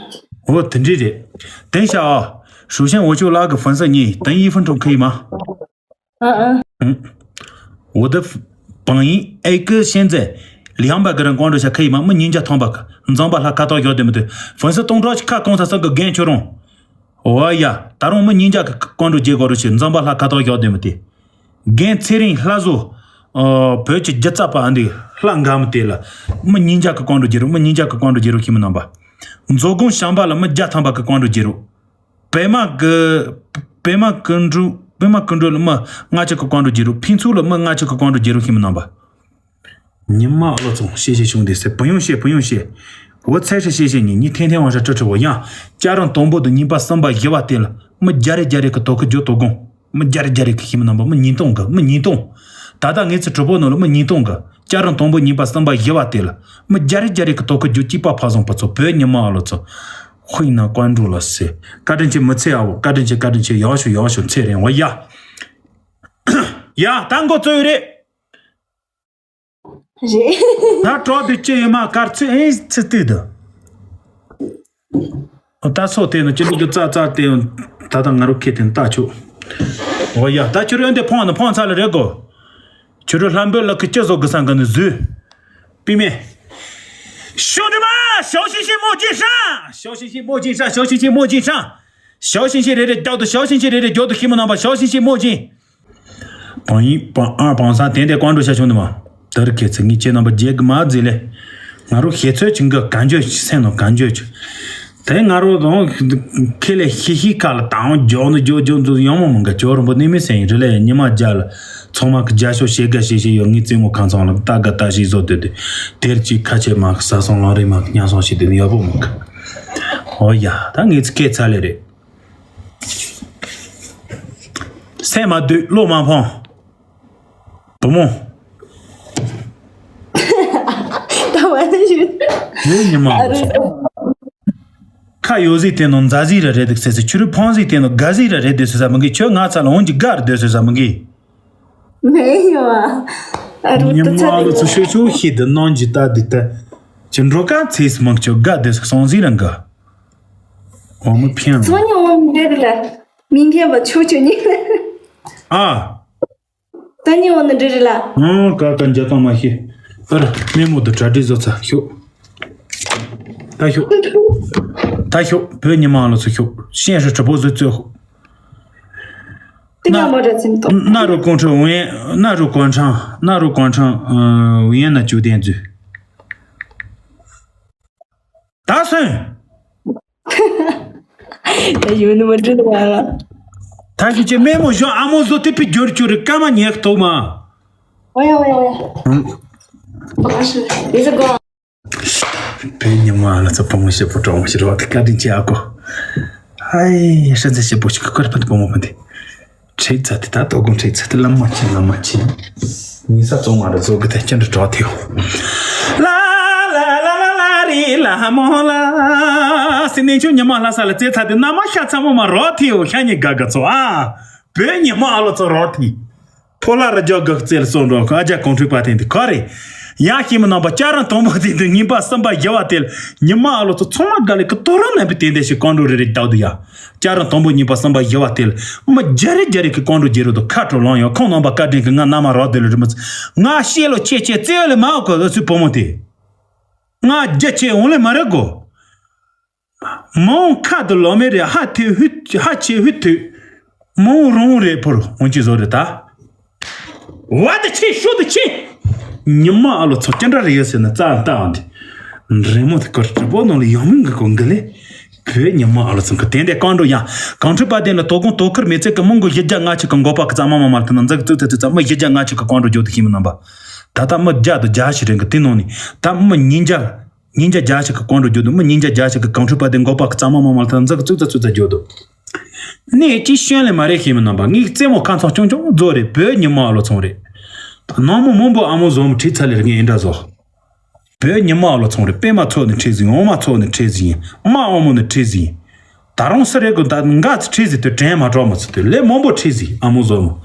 འོ་དེ་འདྲས་རེད། དེང་ཤ་ཨ། ཧྲུའུ་ཤན་འོ་ཅོ་ལགས་ཀྱི་ཧྥན་སི་གཉིས་དེང་ཡི་ཧྥན་ཁྲོང་ཁེ་ཡི་མ། 嗯嗯。 我的榜一A哥现在两百个人关注下可以吗？没人家通吧，你怎么把他卡到要对不对？粉丝东超去看公司三个干球中。哦呀，打中没人家关注结果都是，你怎么把他卡到要对不对？干脆人拉住，呃，不要去结扎吧，你拉俺们对了，没人家个关注结束，没人家个关注结束，什么能吧？做工想办了，没加汤吧个关注结束。 པད་མ་གི། པད་མ་ཀུན་འགྲོ། པད་མ་ཀུན་འགྲོ་ལ་མི་ལྔ་བཅུ་གི་ཀོང་འགྲོ་རྒྱལ་རོ། ཕིན་ཚུགས་ལ་མི་ལྔ་བཅུ་གི་ཀོང་འགྲོ་རྒྱལ་རོ་ཤི་མི་རྣམ་པ། ཉི་མ་ཨ་ལོ་ཚོང་ཤེས་ཤེས་བྱུང་དེ་ཟེར། བུ་ཡོང་ཤེས། བུ་ཡོང་ཤེས། འོ་ཚད་ཧྲི་ཤེས་ཤེས་ཉི་ཉི་ཐེན་ཐེན་བང་ཧྲ་ཁྲི་ཁྲི་བོ་ཡང་། ཅ་རང་དང་པོ་དུ་གཉིས་པ་གསུམ་པ་བཞི་བ་དེ་ལ་མི་རྒྱ་རེ་རྒྱ་རེ་གི་དོ་ཁུ་རྒྱུ་དོ་དགོང་། མི་རྒྱ་རེ་རྒྱ་རེ་གི་ཤི་མི་རྣམ་པ། མི་ཉིས་སྟོང་གི། མི་ཉིས་སྟོང་། ད་ལྟ་ངེད་ཚོ་གྲོགས་པོ་ནང་ལ་མི་ཉིས་སྟོང་གི། ཅ་རང་དང་པོ་གཉིས་པ་གསུམ་པ་བཞི་བ་དེ་ལ་མི་རྒྱ་རེ་རྒྱ་རེ་གི་དོ་ཁུ་རྒྱུ་གཅིག་པ་ཕ་བཟང་པ་ཚོ། བོད་ཉི་མ་ཨ་ལོ་ཚོ། ཧུའི་ན་ཀོན་འགྲོ་ལ་སེ། བཀའ་དྲིན་ཆེ་མི་ཚེ་ཨ་བོ། བཀའ་དྲིན་ཆེ། བཀའ་དྲིན་ཆེ། ཡག་ཤོ་ཡག་ཤོ་ཚེ་རིང་བ་ཡ། ཡ་ད་འགོ་བཙོས་རེད། རེད། ད་གྲོགས་དེ་ཅི་ཡོད་མ་གར་ཚེ་ཨེ་ཚེ་ལྟོས་དུ། ད་སོ་དེ་ནི་ཅི་ལུགས་ཀྱི་རྩ་རྩ་དེ་ད་ལྟ་ང་རོ་ཁེ་དེ་ལྟ་ཆོག་འོ་ཡ། ད་ཁྱོད་རོ་འདི་ཕོང་ནི་ཕོང་ཚ་ལ་རེད་གོ། ཁྱོད་རོ་ལྷམ་བོད་ལ་ཁི་ཅི་བཟོ་གི་སང་གི་ནི་བཟོས། པི་མེ། 兄弟们，小星星莫进山，小星星莫进山，小星星莫进山，小星星རེ་རེ་རྒྱག་ཏུ། 小星星རེ་རེ་རྒྱག་ཏུ་ཤི་མི་རྣམ་པ། 小星星莫进。 བང་ཡིན་བང་ཨ་བང་ས་དེ་འདྲ་ཀོང་འགྲོ་བྱ་བྱུང་དུ་མ། དེར་ཁྱེད་ཚོ་ངས་ཁྱེད་རྣམ་པ་རྒྱལ་གི་མ་བརྫི་ལེ། ང་རོ་ཤེས་ཚོད་ཅིག་གི་གན་བརྗོད་ཅིག་སེམས་ནང་གན་བརྗོད་ཅིག་དེ་ང་རོ་རང་ཁེ་ལས་ཤི་ཤི་ཁ་ལ་དང་འཇོག་ནི་འཇོག་འཇོག་འཛུལ་ཡོང་མ་མང་ག་ཇོ་རིན་པོ་ནི་མི་སེང་རི་ལས་ཉི་མ་རྒྱ་ལ་ཚང་མ་གི་རྒྱ་ཤོ་ཤེས་ག་ཤེས་ཤེས་ཡོད། ངའི་རྩེད་མོ་ཁང་ཚང་ལ་ལྟ་ག་ལྟ་ཞིག་བཟོ་དེ་དེ་དེར་ཅིག་ཁ་ཆེ་མ་གི་ས་སོང་ལང་རེ་མ་གི་ཉ་སོང་ཞིག་དེ་ནི་ཡག་པོ་མང་གི། ཨོ་ཡ་ད་ངའི་ཚིག་སྐད་ཚ་ལེ་རེད། སེམས་མ་སྡུག་བློ་མ་ཕམ། བུ་མོ། བ་ནི་ཡོད། ཡོད་ཉི་མ་ཨ་རེད། ཁ་ཡོད་ཟིག་དེ་ནོ་མཛའ་ཟིག་ར་རེད་འདུག་ཟེར་ཟེར། ཁྱོད་རི་ཕང་ཟིག་དེ་ནོ་དགའ་ཟིག་ར་རེད་འདུག་ཟེར་ཟ་མི་གི། ཁྱོད་ང་ཚ་ལ་འོན་གྱི་དགའ་ར་འདུག་ཟེར་ཟ་མི་གི། མེད་ཡོད་ཨ། ཨ་རུ་ཉི་དུ་ཚ་མ་ལོ་ཚོ་ཤོད་ཆོག་ཤི་དུ་ནང་གི་ད་དུ་ད། ཁྱོད་འགྲོ་ག་ཚེས་མང་ཁྱོད་དགའ་འདུག་སོང་ཟིག་རང་ག་འོ་མི་ཕན། ཚོ་ཉི་འོང་འདྲེ་རེད་ལ། མི་མཁན་པ་ཆོ་ཆོ་ཉི། ཨ། ད་ཉི་འོང་ནི་འདྲེ་རེད་ལ། ཨང་ཀ་ཀ་འཇའ་དང་མ་ཤི། ཨར་མེ་མོ་དུ་གྲ་སྒྲིག་བཟོ་ཚ་ཤོག་ད་ཤོག་ད་ཤོག་བོད་ཉི་མ་ལོ་ཚོ་ཤོག་ཤེས་རུ་གྲི་པོ་བཟོ་བཙོས་ཤོག་ཏི་ང་མོ་ར་ཚིམ་ཏོ། ན་རུ་ཀོང་ཁྲང་ཝུ་ཡན། ན་རུ་ཀོང་ཁྲང་། ན་རུ་ཀོང་ཁྲང་ཝུ་ཡན་ན་ཅུ་ཏན་ཛུ། ད་སོན། ད་ཡོད་ནི་མ་འདྲི་ནི་མ་ལ། ད་ཤི་ཅེ་མེ་མོ་ཞོ་ཨ་མོ་བཟོ་ཏི་པི་འགྱུར་ཅུ་རི་ཀ་མ་ཉེག་ཐོག་མ། ཨོ་ཡ་ཨོ་ཡ་ཨོ་ཡ། ཨང་། ཡིན་ཟེར་གོ། བོད་ཉི་མ་ལ་ཚོ་བུ་མོ་ཞེ་པོ་གྲོགས་མོ་ཞེ་རོགས་དེ་བཀའ་དྲིན་ཆེ་ཨ་ཀོ། ཧའི་ཧྲན་ཚེ་ཞེ་པོ་ཞིག་གི་ཁར་ཕན་བུ་མོ་ཕན་དེ། ཁྲིག་ཚ་དེ་ད་ཏོ་གུང་ཁྲིག་ཚ་དེ་ལམ་མ་ཆེ་ལམ་མ་ཆེ། ཉི་ས་ཙོང་མ་ར་ཙོ་གི་དེ་ཅན་ར་གྲོགས་དེའོ། ལ་ལ་ལ་ལ་ལ་རི་ལ་མོ་ལ། སི་ནེ་ཆུ་ཉི་མ་ལྷ་ས་ལ་རྩེ་ཚ་དེ་ན་མ་ཤ་ཚ་མོ་མ་རོགས་དེའོ། ཤ་ཉི་ག་ག་ཚོ་ཨ། བོད་ཉི་མ་ཨ་ལོ་ཚོ་རོགས་དེ། ཕོ་ལ་ར་ཇོ་གག་རྩེ་ལ་སོང་འགྲོ་ཁ་ཨ་ཅག་གོང་ཁྲིག་པ་དེ་འདི་ཁོ་རེད། ཡང་ཤི་མི་ནང་པ་ལྕགས་རང་དང་པོ་དེ་འདི་གཉིས་པ་གསུམ་པ་བཞི་བ་དེ་ལ་ཉི་མ་ཨ་ལོ་ཚོ་ཚང་མ་དགའ་ལེ་གི་ཏོ་རང་ནང་པའི་དེ་འདི་ཞིག་ཀོང་འགྲོ་རེ་རེ་བདག་དུ་ཡ། ལྕགས་རང་དང་པོ་གཉིས་པ་གསུམ་པ་བཞི་བ་དེ་ལ་མི་རྒྱ་རེ་རྒྱ་རེ་གི་ཀོང་འགྲོ་རྒྱལ་རོ་དུ་ཁ་དྲོ་ལང་ཡོང་ཁོང་ནང་པ་བཀའ་དྲིན་གི་ང་ན་མ་རོགས་དེ་ལ་རི་མི་ཚ་ང་ཤེས་ལོ་ཆེ་ཆེ་རྩེ་ལེ་མ་ཨོ་གི་ཨ་སུའི་བུ་མོ་དེ། ང་རྒྱ་ཆེ་འོང་ལེ་མ་རེད་གོ། མ་འོང་ཁ་དུ་ལོ་མེ་རེ་ཧ་ཐེ་ཧུད་ཧ་ཆེ་ཧུད་ཐེ། མ་འོང་རོང་རེ་ཕོར་འོང་ཅི་བཟོ་རེ་ད། བ་དེ་ཆེ་ཤོ་དེ་ཆེ། ཉི་མ་ཨ་ལོ་ཚོ་ཅི་འདྲ་རེ་ཡོད་ཟེར་ན་རྩ་ལ་ལྟ་འོང་དེ། རི་མོ་དེ་ཀོར་གྲི་པོ་ནང་ལ་ཡོང་མིན་གི་གོ་འགི་ལེ། བོད་ཉི་མ་ཨ་ལོ་ཚོ་གི་དེ་འདྲའི་ཀོང་འགྲོ་ཡང་གང་འཁྲུལ་པ་དེ་ལ་དོ་དགོང་དོ་ཁུར་མེ་ཚེ་གི་མོང་གོ་བཞི་བརྒྱ་ལྔ་བཅུ་གི་མགོ་པ་གི་རྩ་མ་མ་མ་ལ་དེ་ན་འཛག་ཙུག་ཙུག་ཙུག་ཙ་མི་བཞི་བརྒྱ་ལྔ་བཅུ་གི་ཀོང་འགྲོ་རྒྱུ་དེ་ཤེས་མི་རྣམ་པ། ད་ལྟ་མི་བརྒྱ་དང་བརྒྱ་ཞིག་རིང་གི་དེ་ནང་ནས་ད་མི་ཉིས་བརྒྱ། ཉིས་བརྒྱ་བརྒྱ་ཞིག་གི་ཀོང་འགྲོ་རྒྱུ་དུ་མི་ཉིས་བརྒྱ་བརྒྱ་ཞིག་གི་གང་འཁྲུལ་པ་དེ་མགོ་པ་གི་གཙང་མ་མ་མ་ལ་ཐ་འཛག་ཙུག་ཙ་ཙུག་ཙ་འགྱོ་དུ། གནས་ཀྱི་ཤོན་ལེ་མ་རེད་ཤེས་མི་རྣམ་པ་ངའི་རྩེད་མོ་ཁ་ཚང་ཅུང་ཅུང་རྫོ་རེད་བོད་ཉི་མ་ཨ་ལོ་ཚོང་རེད། ནང་མོ་མོན་པོ་ཨ་མོ་བཟོ་མོ་ཁྲིད་ཚ་ལེར་ངས་ཨེ་འདྲ་བཟོ། བོད་ཉི་མ་ཨ་ལོ་ཚོང་རེད་པད་མ་ཚོ་ནི་ཁྲིད་ཟིན་འོ་མ་ཚོ་ནི་ཁྲིད་ཟིན་མ་ཨ་མོ་ནི་ཁྲིད་ཟིན། ད་རུང་སུ་རེད་གོ་ད་འགའ་ཚོ་ཁྲིད་ཟིན་དུ་དྲན་མ་གྲོགས་མ་ཚོ་དུ་ལེ་མོན་པོ་ཁྲིད་ཟིན་ཨ་མོ་བཟོ་མོ།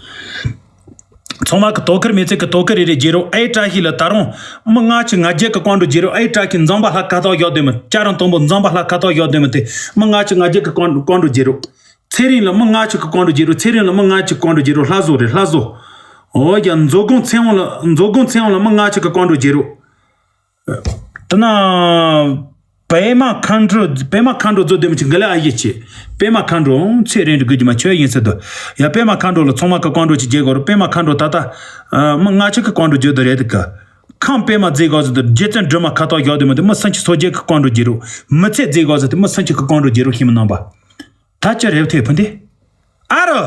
ཚང་མ་གི་དོ་ཁུར་མེ་ཚེ་གི་དོ་ཁུར་རེ་རེ་རྒྱལ་རོ་ཨེ་བཀྲ་ཤིས་ལ་ད་རུང་མི་ལྔ་བཅུ་ང་བརྒྱད་གི་ཀོང་འགྲོ་རྒྱལ་རོ་ཨེ་བཀྲ་ཤིས་འཛམ་བུ་ལྷ་ཁ་ཐོག་ཡོད་དེ་མི་ལྕགས་རང་དང་པོ་འཛམ་བུ་ལྷ་ཁ་ཐོག་ཡོད་དེ་མི་དེ་མི་ལྔ་བཅུ་ང་བརྒྱད་གི་ཀོང་ཀོང་འགྲོ་རྒྱལ་རོ། ཚེ་རིང་ལ་མི་ལྔ་བཅུ་གི་ཀོང་འགྲོ་རྒྱལ་རོ་ཚེ་རིང་ལ་མི་ལྔ་བཅུ་ཀོང་འགྲོ་རྒྱལ་རོ་ལྷ་བཟོ་རེད་ལྷ་བཟོ། ཨོ་ཡ་མཛོ་སྒང་ཚེ་དབང་ལ་མཛོ་སྒང་ཚེ་དབང་ལ་མི་ལྔ་བཅུ་གི་ཀོང་འགྲོ་རྒྱལ་རོ། དེ་ན། པད་མ་མཁའ་འགྲོ་པད་མ་མཁའ་འགྲོ་རྫོ་ལྡེ་མོ་ཆེ་འགའ་ལ་ཨ་ཡེ་ཆེ། པད་མ་མཁའ་འགྲོ་ཚེ་རིང་འགྲོ་དགོས་ཀྱི་མ་ཆོས་ཡིན་ཟེར་དོ། ཡ་པད་མ་མཁའ་འགྲོ་ལ་ཚང་མ་གི་ཀོང་འགྲོ་ཆེ་རྒྱལ་གོ་རོ་པད་མ་མཁའ་འགྲོ་ད་ལྟ། མི་ལྔ་བཅུ་གི་ཀོང་འགྲོ་རྒྱུ་དོ་རེད་དེ་ག་ཁམས་པད་མ་རྫས་གོ་ཟེར་དོ་རྗེ་བཙུན་སྒྲོལ་མ་ཁ་ཐོག་བཞག་དེ་མ་དེ་མི་སུམ་ཅུ་སོ་བརྒྱད་གི་ཀོང་འགྲོ་རྒྱལ་རོ། མི་ཚེ་རྫས་གོ་ཟེར་དེ་མི་སུམ་ཅུ་གི་ཀོང་འགྲོ་རྒྱལ་རོ་ཤེས་མི་རྣམ་པ། ད་ཅི་རེད་ཐེ་ཕུན་དེ། ཨ་རོ།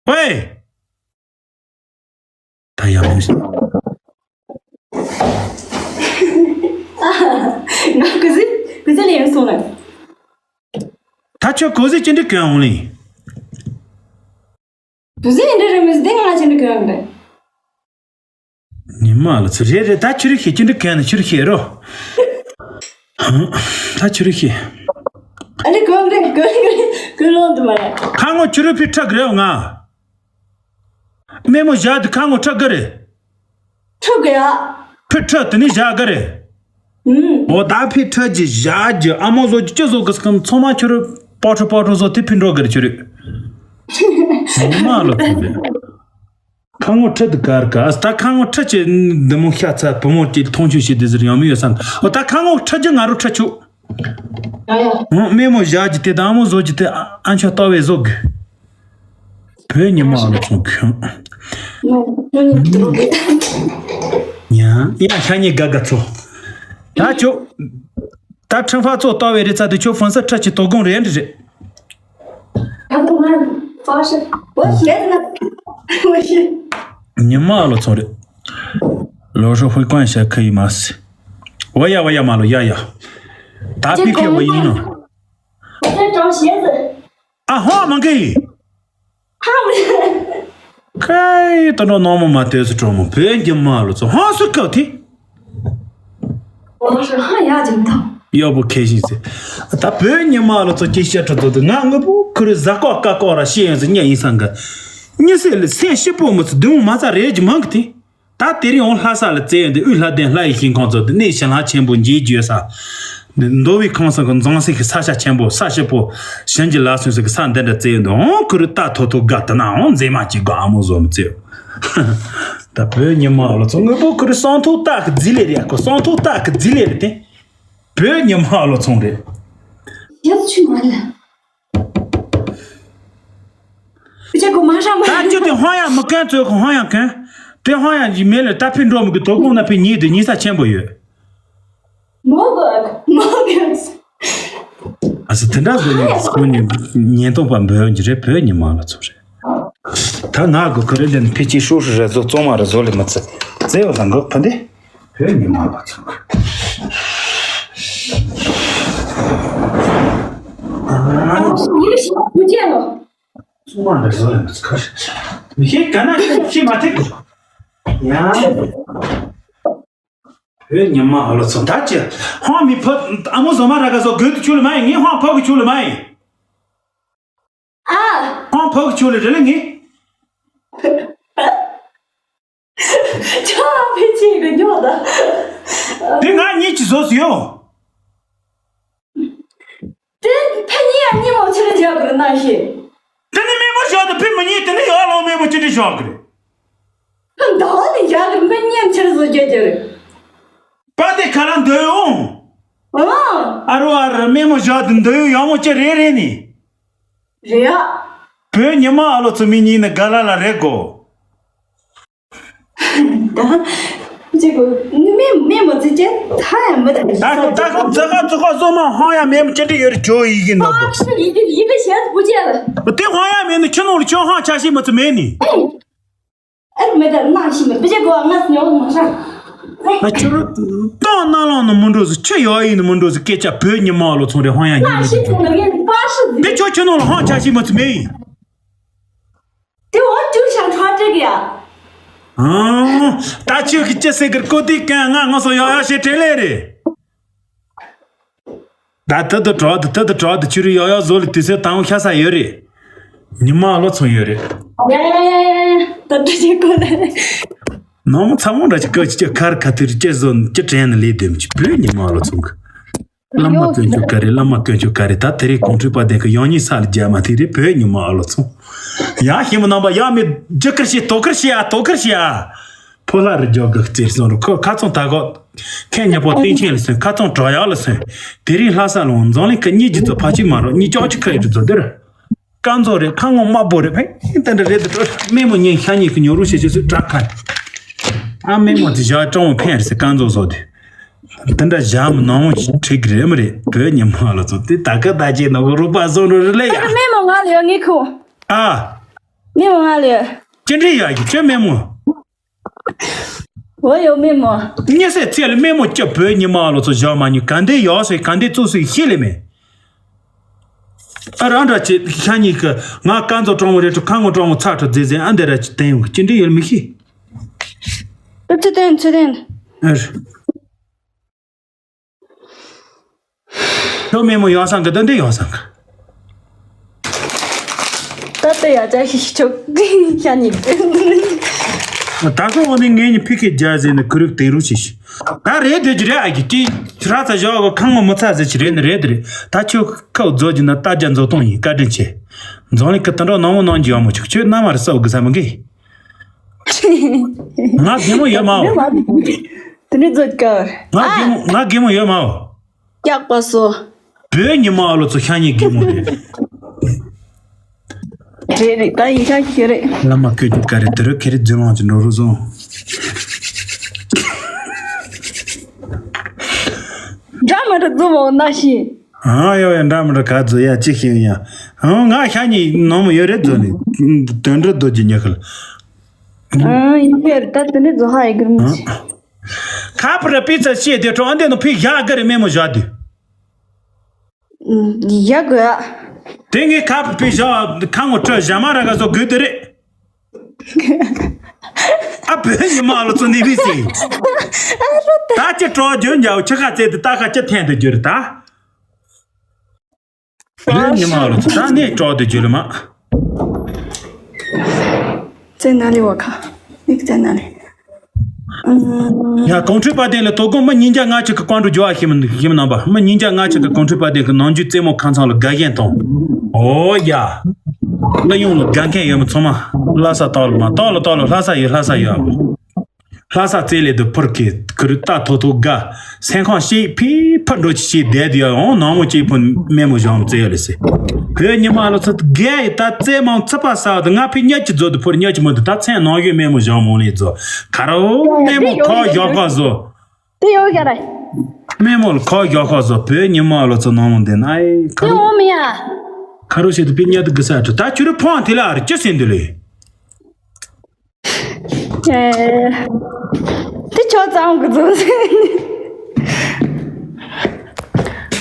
ཝེ། ད་ཡག་པོ་ཞིག་ང་གུ་ཟི་གུ་ཟི་ལ་ཡོང་སོང་ལ། ད་ཁྱོད་གུ་ཟི་ཅི་འདྲ་གྱོན་འོང་ལེ། གུ་ཟི་འདྲ་རེད་མི་ཟི་དེ་ང་ཅི་འདྲ་གྱོན་འོང་རེད། ཉི་མ་ལ་ཚུར་རེད་རེད་ད་ཁྱོད་རིག་ཤེས་ཅི་འདྲ་གྱོན་ནས་ཁྱོད་རིག་ཤེས་རོ། ད་ཁྱོད་རིག་ཤེས། ཨ་ནི་གོ་རེད་གོ་རེད་གོ་ལོང་དུ་མ་རེད། ཁ་ངོ་ཁྱོད་རིག་ཕི་ཁྲག་རེད་ང་། རྨེ་མོ་བཞག་དུས་ཁ་ངོ་ཁྲག་གི་རེད། ཁྲག་གི་ཡ། ཕི་ཁྲག་དེ་ནི་བཞག་གི་རེད། ཨུམ། འོ་ད་ཕི་ཁྲག་གི་བཞག་གི་ཨ་མོ་བཟོ་གི་ཅི་བཟོ་གི་སྐམ་ཚང་མ་ཁྱོད་རུ་པོ་ཁྲོ་པོ་ཁྲོ་བཟོ་དེ་ཕི་འགྲོ་གི་རེད་ཁྱོད་རེད། ཉི་མ་ལོ་ཚོད་རེད། ཁ་ངོ་ཁྲག་དེ་གར་ག་ཨ་ད་ཁ་ངོ་ཁྲག་གི་འདི་མོ་ཤ་ཚ་བུ་མོ་གི་མཐོང་ཆུང་བྱེད་དེ་ཟེར་ཡང་མི་ཡོད་སམ། འོ་ད་ཁ་ངོ་ཁྲག་གི་ང་རུ་ཁྲག་ཆུ། ཡ་ཡ། ཨང་རྨེ་མོ་བཞག་གི་དེ་དང་མོ་བཟོ་གི་དེ་ཨ་ཨ་མཆོག་ལྟ་བའི་བཟོ་གི། བོད་ཉི་མ་ཨ་ལོ་ཚོང་ཁྱོད། ཉ་ཡ་ཤ་ཉེ་དགའ་དགའ་ཚོ། ད་ཁྱོད། ད་ཁྲིམས་ཧྥ་ཚོ་ལྟ་བའི་རེད་ཚ་དེ་ཁྱོད་ཧྥོན་སར་ཁྲ་ཆི་དོ་དགོང་རེད་རེད། ཉི་མ་ཨ་ལོ་ཚོང་རེད། ལོ་ཧྲོ་ཧུའི་ཀོན་ཤ་ཁ་ཡི་མ་སི། ཝ་ཡ་ཝ་ཡ་མ་ལོ་ཡ་ཡ། ད་པི་ཕི་ཝ་ཡིན་ནོ། ཨ་ཧོ་མང་གི། ཁའི་ད་འགྲོ་ནོ་མོ་མ་དེ་སུ་གྲོ་མོ་བོད་ཉི་མ་ཨ་ལོ་ཚོ་ཧང་སུ་ཀའོ་དེ། གཡག་པོ་ཁས་ཤིང་ཟེར། ད་བོད་ཉི་མ་ལ་ཚོ་སྐྱེ་ཤ་ཁྲི་ཚོ་དུ་ང་དངོས་པོ་ཁུ་རུ་ཟ་ཀོ་ཀ་ཀོ་ར་ཤེས་ཡོང་ཟེར་ཉན་ཡིན་སང་གི། མྱི་སེ་ལ་སེམས་ཤི་པོ་མི་ཚོ་དུང་མ་ཚ་རེད་ཀྱི་མང་གི་དེ། ད་དེ་རིང་འོང་ལྷ་ས་ལ་བཙལ་ཡོང་དུས་དབུས་ལྷ་ལྡན་ལྷ་ཡི་ཤིང་ཁང་ཚོ་དུ་གནས་ཞིང་ལྷ་ཆེན་པོ་འཇིགས་བརྗོད་ས། མདོ་དབུས་ཁམས་གསུམ་གི་འཛམ་གླིང་གི་ས་ཆ་ཆེན་པོ་ས་ཞི་པོ། ཞིང་གི་ལ་སོན་ཟེར་གི་ས་འདི་འདྲ་བཙལ་ཡོང་དུས་འོང་ཁུ་རུ་ད་ཐོ་ཐོ་དགའ་དུ་ན་འོང་མཛེས་མ་ཅིག་དགའ་ཨ་མོ་བཟོ་མི་བཙལ། ད་བོད་ཉི་མ་ལ་ཚོ་དངོས་པོ་ཁུ་རུ་སང་ཐོག་སྟག་གི་རྫི་ལེ་རེད་ཁོ་སང་ཐོག་སྟག་གི་རྫི་ལེ་རེད་དེ། བོད་ཉི་མ་ལ་ཚོང་རེད། ཡག་ཆུ་མ་ལ། ཅེ་གོ་མ་ཧྲ་མ། ད་ཅི་དེ་ཧོང་ཡང་མི་ཀན་ཚོས་ཁོ་ཧོང་ཡང་ཀན། དེ་ཧོང་ཡང་གི་མེ་ལ་ད་ཕི་འགྲོ་མི་གི་དོ་དགོང་ན་ཕི་ཉིད་དེ་ཉིད་ས་ཆེན་པོ་ཡོད། མོ་གོ་མོ་གོ། ཨ་ས་དེ་འདྲ་བཟོ་ནས་ཁོ་ཉིད་ཉེན་རྟོག་པ་འབོད་ཀྱི་རེད་བོད་ཉི་མ་ལ་ཚོང་རེད། ད་ང་གི་ཁོ་རེ་ལན་ཕི་ཅི་ཧྲུ་ཧྲུ་རེ་བཟོ་གཙང་མ་རེ་བཟོ་ལེ་མི་ཚེ་བཙལ་བ་ལ་འགོག་ཕ་འདི། བོད་ཉི་མ་ལ་ཚོང་གི། ཡེ་ཤེས་བུ་ཅན་ལོ། གཙང་མ་འདྲ་བཟོ་ལ་མི་ཚེ་ཁ་ཤས་མི་ཤེས་ག་ན་ཤེས་མ་ཐེག་གི། ཡང་། བོད་ཉི་མ་ལ་ཚོང་ད་ཅི་ཧོང་མི་ཕ་ཨ་མོ་བཟོ་མ་ར་ག་བཟོ་དགོས་དུ་ཆུ་ལ་མ་ཡིན་ངས་ཧོང་ཕ་གི་ཆུ་ལ་མ་ཡིན། ཨ། ཁོང་ཕག་ཆུ་ལ་རེ་ལ་ངེ། ཆོ་ཕི་ཆི་གི་ཉོ་ད། དེ་ང་གཉིས་ཀྱི་བཟོ་སུ་ཡོད། དེ་ཕ་གཉིས་ཡང་གཉིས་མོ་ཆི་ལ་རྒྱག་གི་རེད་ན་ཤི། དེ་ནི་མེ་མོ་ཞོག་ཏུ་ཕི་མི་གཉིས་དེ་ནི་ཡོག་ལོ་མེ་མོ་ཅི་འདྲི་ཞོག་གི་རེད། ཕ་འདའ་ནི་རྒྱག་གི་རེད་ཕ་གཉིས་ཡང་ཆི་ལ་བཟོ་རྒྱག་རྒྱག་རེད། པ་དེ་ཁ་ལ་འདོད་ཡོང་། ཨ། ཨ་རོ་ཨ་རོ་མེ་མོ་ཞོག་ཏུ་འདོད་ཡོང་ཡོག་མོ་ཅི་རེ་རེ་ནི། རེད་ཡ། བོད་ཉི་མ་ཨ་ལོ་ཚོ་མི་གཉིས་ནི་ག་ལ་ལ་རེད་གོ། ད་ཅི་གོ་མེ་མེ་མོ་ཙི་ཅན་ད་ཡང་མི་ད་ད་ད་ཙི་ཁ་ཙི་ཁ་སོ་མ་ཧང་ཡ་མེ་མོ་ཅི་འདྲི་ཡོད་རེད་ཇོ་ཡི་གི་ནོ་ཧང་ཤི་ཡི་གི་ཡི་གི་ཤེས་བུ་ཅན་ལ། དེ་ཧང་ཡ་མེ་ནི་ཁྱི་ནོ་ལ་ཁྱོད་ཧང་ཆ་ཤི་མི་ཙི་མེ་ནི། ཨེ་མེ་ད་ནང་ཤི་མི་བུ་ཅན་གོ་ང་ཉོ་མ་ཤ། ང་ཁྱོད་རང་ཏང་ནང་ལོག་ནི་མི་འགྲོ་ཟི་ཁྱི་ཡོ་ཡི་ནི་མི་འགྲོ་ཟི་སྐད་ཆ་བོད་ཉི་མ་ཨ་ལོ་ཚོང་རེད་ཧང་ཡ་ཉི་མི་འགྲོ། དེ་ཁྱོད་ཁྱི་ནོ་ལ་ཧང་ཆ་ཤི་མི་ཙི་མེ་ཡིན། དེ་འོ་ཅུང་ཤ་ཁྲ་ཏྲིག་ཡ། ཨང་། ད་ཁྱོད་ཀྱི་ཅི་ཟེར་གི་ཀོ་ཏི་ཀན་ང་ང་སོ་ཡོ་ཡོ་ཞེ་དྲན་ལེ་རེད། ད་ད་ད་གྲོགས་ད་ད་ད་གྲོགས་ད་ཆུ་རི་ཡོ་ཡོ་བཟོ་ལི་དུས་ཚོད་དང་ཤ་ས་ཡོད་རེད། ཉི་མ་ལོ་ཚོང་ཡོད་རེད། ཡ་ཡ་ཡ་ཡ་ཡ། ད་ད་ཅི་ཀོ་ལ། ནང་མོ་ཚ་མོ་འདྲ་ཅི་ཀ་ཅི་ཅི་ཁར་ཁ་ཐིར་ཅི་བཟོ་ཅི་དྲན་ནི་ལས་དེམ་ཅི་བོད་ཉི་མ་ལོ་ཚོང་གི། བླ་མ་དཀོན་མཆོག་ག་རེ་བླ་མ་དཀོན་མཆོག་ག་རེ་ད་དེ་རིང་གོང་ཁྲོས་པ་དེ་གི་ཡང་ཉིད་ས་ལ་རྒྱ་མ་ཐིག་རེ་བོད་ཉི་མ་ཨ་ལོ་ཚོང་། ཡང་ཞིམ་རྣམ་པ་ཡང་མི་རྒྱུ་ཀིར་ཤི་དོ་ཀིར་ཤི་ཨ་དོ་ཀིར་ཤི་ཨ། ཕོ་ལྷ་རི་རྒྱོ་གི་རྩེར་སོང་རུ་ཁོ་ཁ་ཚོང་ད་གོ། ཁེ་ཉེ་པོ་སྟེང་ཆེན་ལ་སོན་ཁ་ཚོང་གྲོ་ཡག་ལ་སོན། དེ་རིང་ལྷ་ས་ལ་འོང་འཛམ་གླིང་གི་གཉིས་ཀྱི་ཚོ་ཕ་གཅིག་མ་རོ་གཉིས་ཅོག་གཅིག་ཁ་ཡི་དུ་ཚོ་དེར། ཀ་མཛོ་རེད་ཁ་ངོ་དམར་པོ་རེད་ཕེ་ཏན་ཏན་རེད་དུ་སྨན་མོ་ཉིན་ཤ་ཉིན་གི་ཉོ་རུ་ཤེས་ཤེས་སུ་དྲག་ཁ། ཨ་སྨན་མོ་དེ་བཞག་ཀྲོང་བོ་ཕན་རེད་ཟེར་ཀ་མཛོ་བཟོ་དེ། དེ་འདྲ་བཞག་མི་ནང་མོ་ཁྲིག་གི་རེད་མི་རེད་བོད་ཉི་མ་ལ་ཚོ་དེ་ད་ཀ་ད་ཅེ་ནོ་རུ་པ་བཟོ་འགྲོ་རེད་ལེ་ཡ། སྨན་མོ་ང་ལ་ཡོད་ངེས་ཁུ། ཨ། སྨན་མོ་ང་ལ་ཡོད། ཅི་འདྲ་ཡ་ཡི་ཁྱོད་སྨན་མོ། འོ་ཡོད་སྨན་མོ། ཉེ་སའི་ཚེ་ལ་སྨན་མོ་སྐྱབས་བོད་ཉི་མ་ལོ་ཚོ་བཞག་མ་ཉུ་ག་འདི་ཡོག་སེ་ག་འདི་བཙུགས་སེ་ཤེས་ལེ་མེད། ཨ་རང་འདྲ་ཅེ་ཤ་ཉིས་ཀི་ང་ཀ་མཛོ་གྲོང་བོ་རེ་ཁྲོ་ཁ་ངོ་གྲོང་བོ་ཚ་ཁྲོ་རྫེ་རྫེ་ཨ་འདི་ར་ཅི་བསྟན་ཡོང་གི་ཅི་འདྲི་ཡོད་མི་ཤེས། ཨ་ཚེ་བསྟན་ཚེ་བསྟན། ཨ་རེད། ཁྱོད་སྨན་མོ་ཡོང་སང་གི་ད་འདི་ཡོང་སང་གི། ད་ལྟ་ཡ་ཅག་ཤི་ཤི་ཆོག་ཤ་ཉིག་ད་སོ་འོ་ནི་ངེད་གཉིས་ཕི་ཁེ་རྒྱ་ཟེར་ནས་ཁུ་རུག་དེ་རུ་ཤི་ཤི། ད་རེད་དེ་ཅི་རེད་ཨ་ཀི་ཅི་ཧྲ་ཚ་ཞོག་གི་ཁང་མོ་མི་ཚ་ཟེར་ཅི་རེད་ནི་རེད་དེ་རེད། ད་ཁྱོད་ཁ་བོ་རྫོགས་ཀྱི་ན་ད་རྒྱ་མཛོ་གཏོང་ཡིན་བཀའ་དྲིན་ཆེ། འཛམ་གླིང་གི་དུད་འགྲོ་ནང་མོ་ནང་གི་ཡོང་མོ་ཆུག་ཁྱོད་ན་མ་རེད་ས་འོ་གི་ས་མི་གི། ང་རྒན་མོ་ཡོད་མའོ། དེ་ནི་རྫོགས་ཀ་ང་རྒན་མོ་ང་རྒན་མོ་ཡོད་མའོ། སྐྱག་པ་སོ། བོད་ཉི་མ་ཨ་ལོ་ཚོ་ཤ་ཉེ་གི་མོ་རེད། རེད་རེད་ད་ཡིན་ཤ་ཤི་རེད། བླ་མ་བཀོད་རྒྱུ་ག་རེ་དེ་རུ་ཁེ་རེ་རྫུན་ལོང་ཅི་འགྲོ་རུ་སོང་། འདྲ་མི་འདྲ་རྫུན་མོ་ན་ཤི། ཨ་ཡོ་ཡ་འདྲ་མི་འདྲ་ག་རྫུན་ཡ་ཅི་ཤེས་ཡ། ཨ་ང་ཤ་ཉེ་ནོ་མོ་ཡོད་རེད་རྫུན་ནི། དོན་འདྲ་རྡོ་རྗེ་ཉེ་ཁལ། ཨ་ཡིན་ཕེར་ད་དེ་འདྲ་རྫུན་ཧ་ཡི་གི་རུ་མི་ཤི། ཁ་པར་པི་ཚ་ཤེས་དེ་གྲོང་འདི་ནི་ཕི་ཡག་གི་རེད་སྨན་མོ་བཞག་དུས། ཡག་གི། དེ་ངའི་ཁ་པར་པི་བཞག་ཁ་ངོ་སྤྲོད་ཞྭ་མ་ར་ག་སོ་དགོས་དེ་རེད། ཨ་བོད་ཉི་མ་ལོ་ཚོ་ནི་བི་སི། ད་ཅི་སྤྲོ་རྒྱུ་འཇའ་ཆི་ཁ་བཙལ་དུ་ད་ཁ་ཅི་འཐེན་དུ་རྒྱུ་རེད་ད། བོད་ཉི་མ་ལོ་ཚོ་ད་ནས་སྤྲོ་དུ་རྒྱུ་རེད་མ། 在哪里？我看那个在哪里？嗯， ཡ་གོང་ཁྲོས་པ་དེ་ལ་དོ་དགོང་མི་ཉིས་བརྒྱ་ལྔ་བཅུ་གི་ཀོང་འགྲོ་རྒྱུ་བ་ཤིམ་ཤིམ་ནང་པ་མི་ཉིས་བརྒྱ་ལྔ་བཅུ་གི་གོང་ཁྲོས་པ་དེ་གི་ནང་རྒྱུ་རྩེད་མོ་ཁང་ཚང་ལ་དགའ་ཞེན་དང་། ཨོ་ཡ། ལ་ཡོང་ལ་དགའ་མཁན་ཡོད་མི་ཚང་མ་ལྷ་ས་ཏོག་ལ་མ་ཏོག་ལ་ཏོག་ལ་ལྷ་ས་ཡོད་ལྷ་ས་ཡོད། ལྷ་ས་རྩེ་ལས་དུ་ཕུར་གི་ཁུར་ཏ་ཐོ་ཐོ་དགའ། སེམས་ཁོང་ཞིག་ཕི་ཕ་འགྲོ་ཅི་ཞིག་བསྡད་དུ་ཡང་ནང་མོ་གཅིག་ཕུ་མེ་མོ་བཞོན་རྩེ་ཡོད་ལ་སེ། བོད་ཉི་མ་ལོ་ཚོ་དགའ་ཡི་ད་རྩེད་མང་ཚུད་པ་ས་དུ་ང་ཕི་ཉག་ཅི་རྫོ་དུ་ཕུར་ཉག་ཅི་མོ་དུ་ད་མཚན་ནང་ཡོད་མེ་མོ་བཞོན་མོ་ལས་རྫོ་ཁ་རོ་མེ་མོ་ཁོ་ཡོད་ཁོ་བཟོ། 对，有一个人。 མེ་མོ་ལ་ཁོ་ཡོད་ཁོ་བཟོ་བོད་ཉི་མ་ལོ་ཚོ་ནང་མོ་འདི་ན་ཨེ་ཁ་རོ། 对，我们呀。 ཁ་རོ་ཞིག་དུ་ཕི་ཉག་དུ་གི་ས་དུ་ད་ཁྱོད་རུ་ཕོང་དེ་ལ་ཨར་ཅི་སེ་འདི་ལས། 哎，这球脏不足。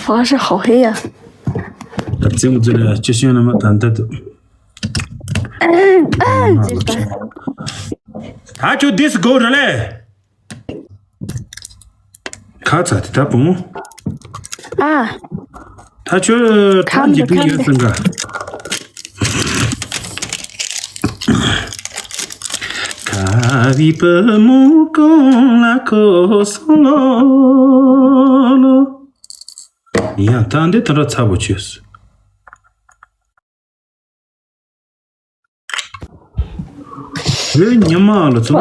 ཧྥ་ཧྲི་好黑呀。 ཙིང་ཙི་ལ་ཅི་ཤོད་ན་མ་ད་འདི་དུ། ད་ཁྱོད་འདི་སུ་གོ་ར་ལེ། ཁ་ཚ་དེ་ད་བུ་མོ། ཨ། ད་ཁྱོད་ཁམ་ཐང་གི་དུ་ཁམ་ཡོད་ཙང་ག་ཁ་བི་བུ་མོ་གོང་ལ་ཁོ་སོང་ལོ་ལོ། ཡང་ད་འདི་ད་ར་ཚ་བོ་ཆོས། བོད་ཉི་མ་ལ་ཚོ།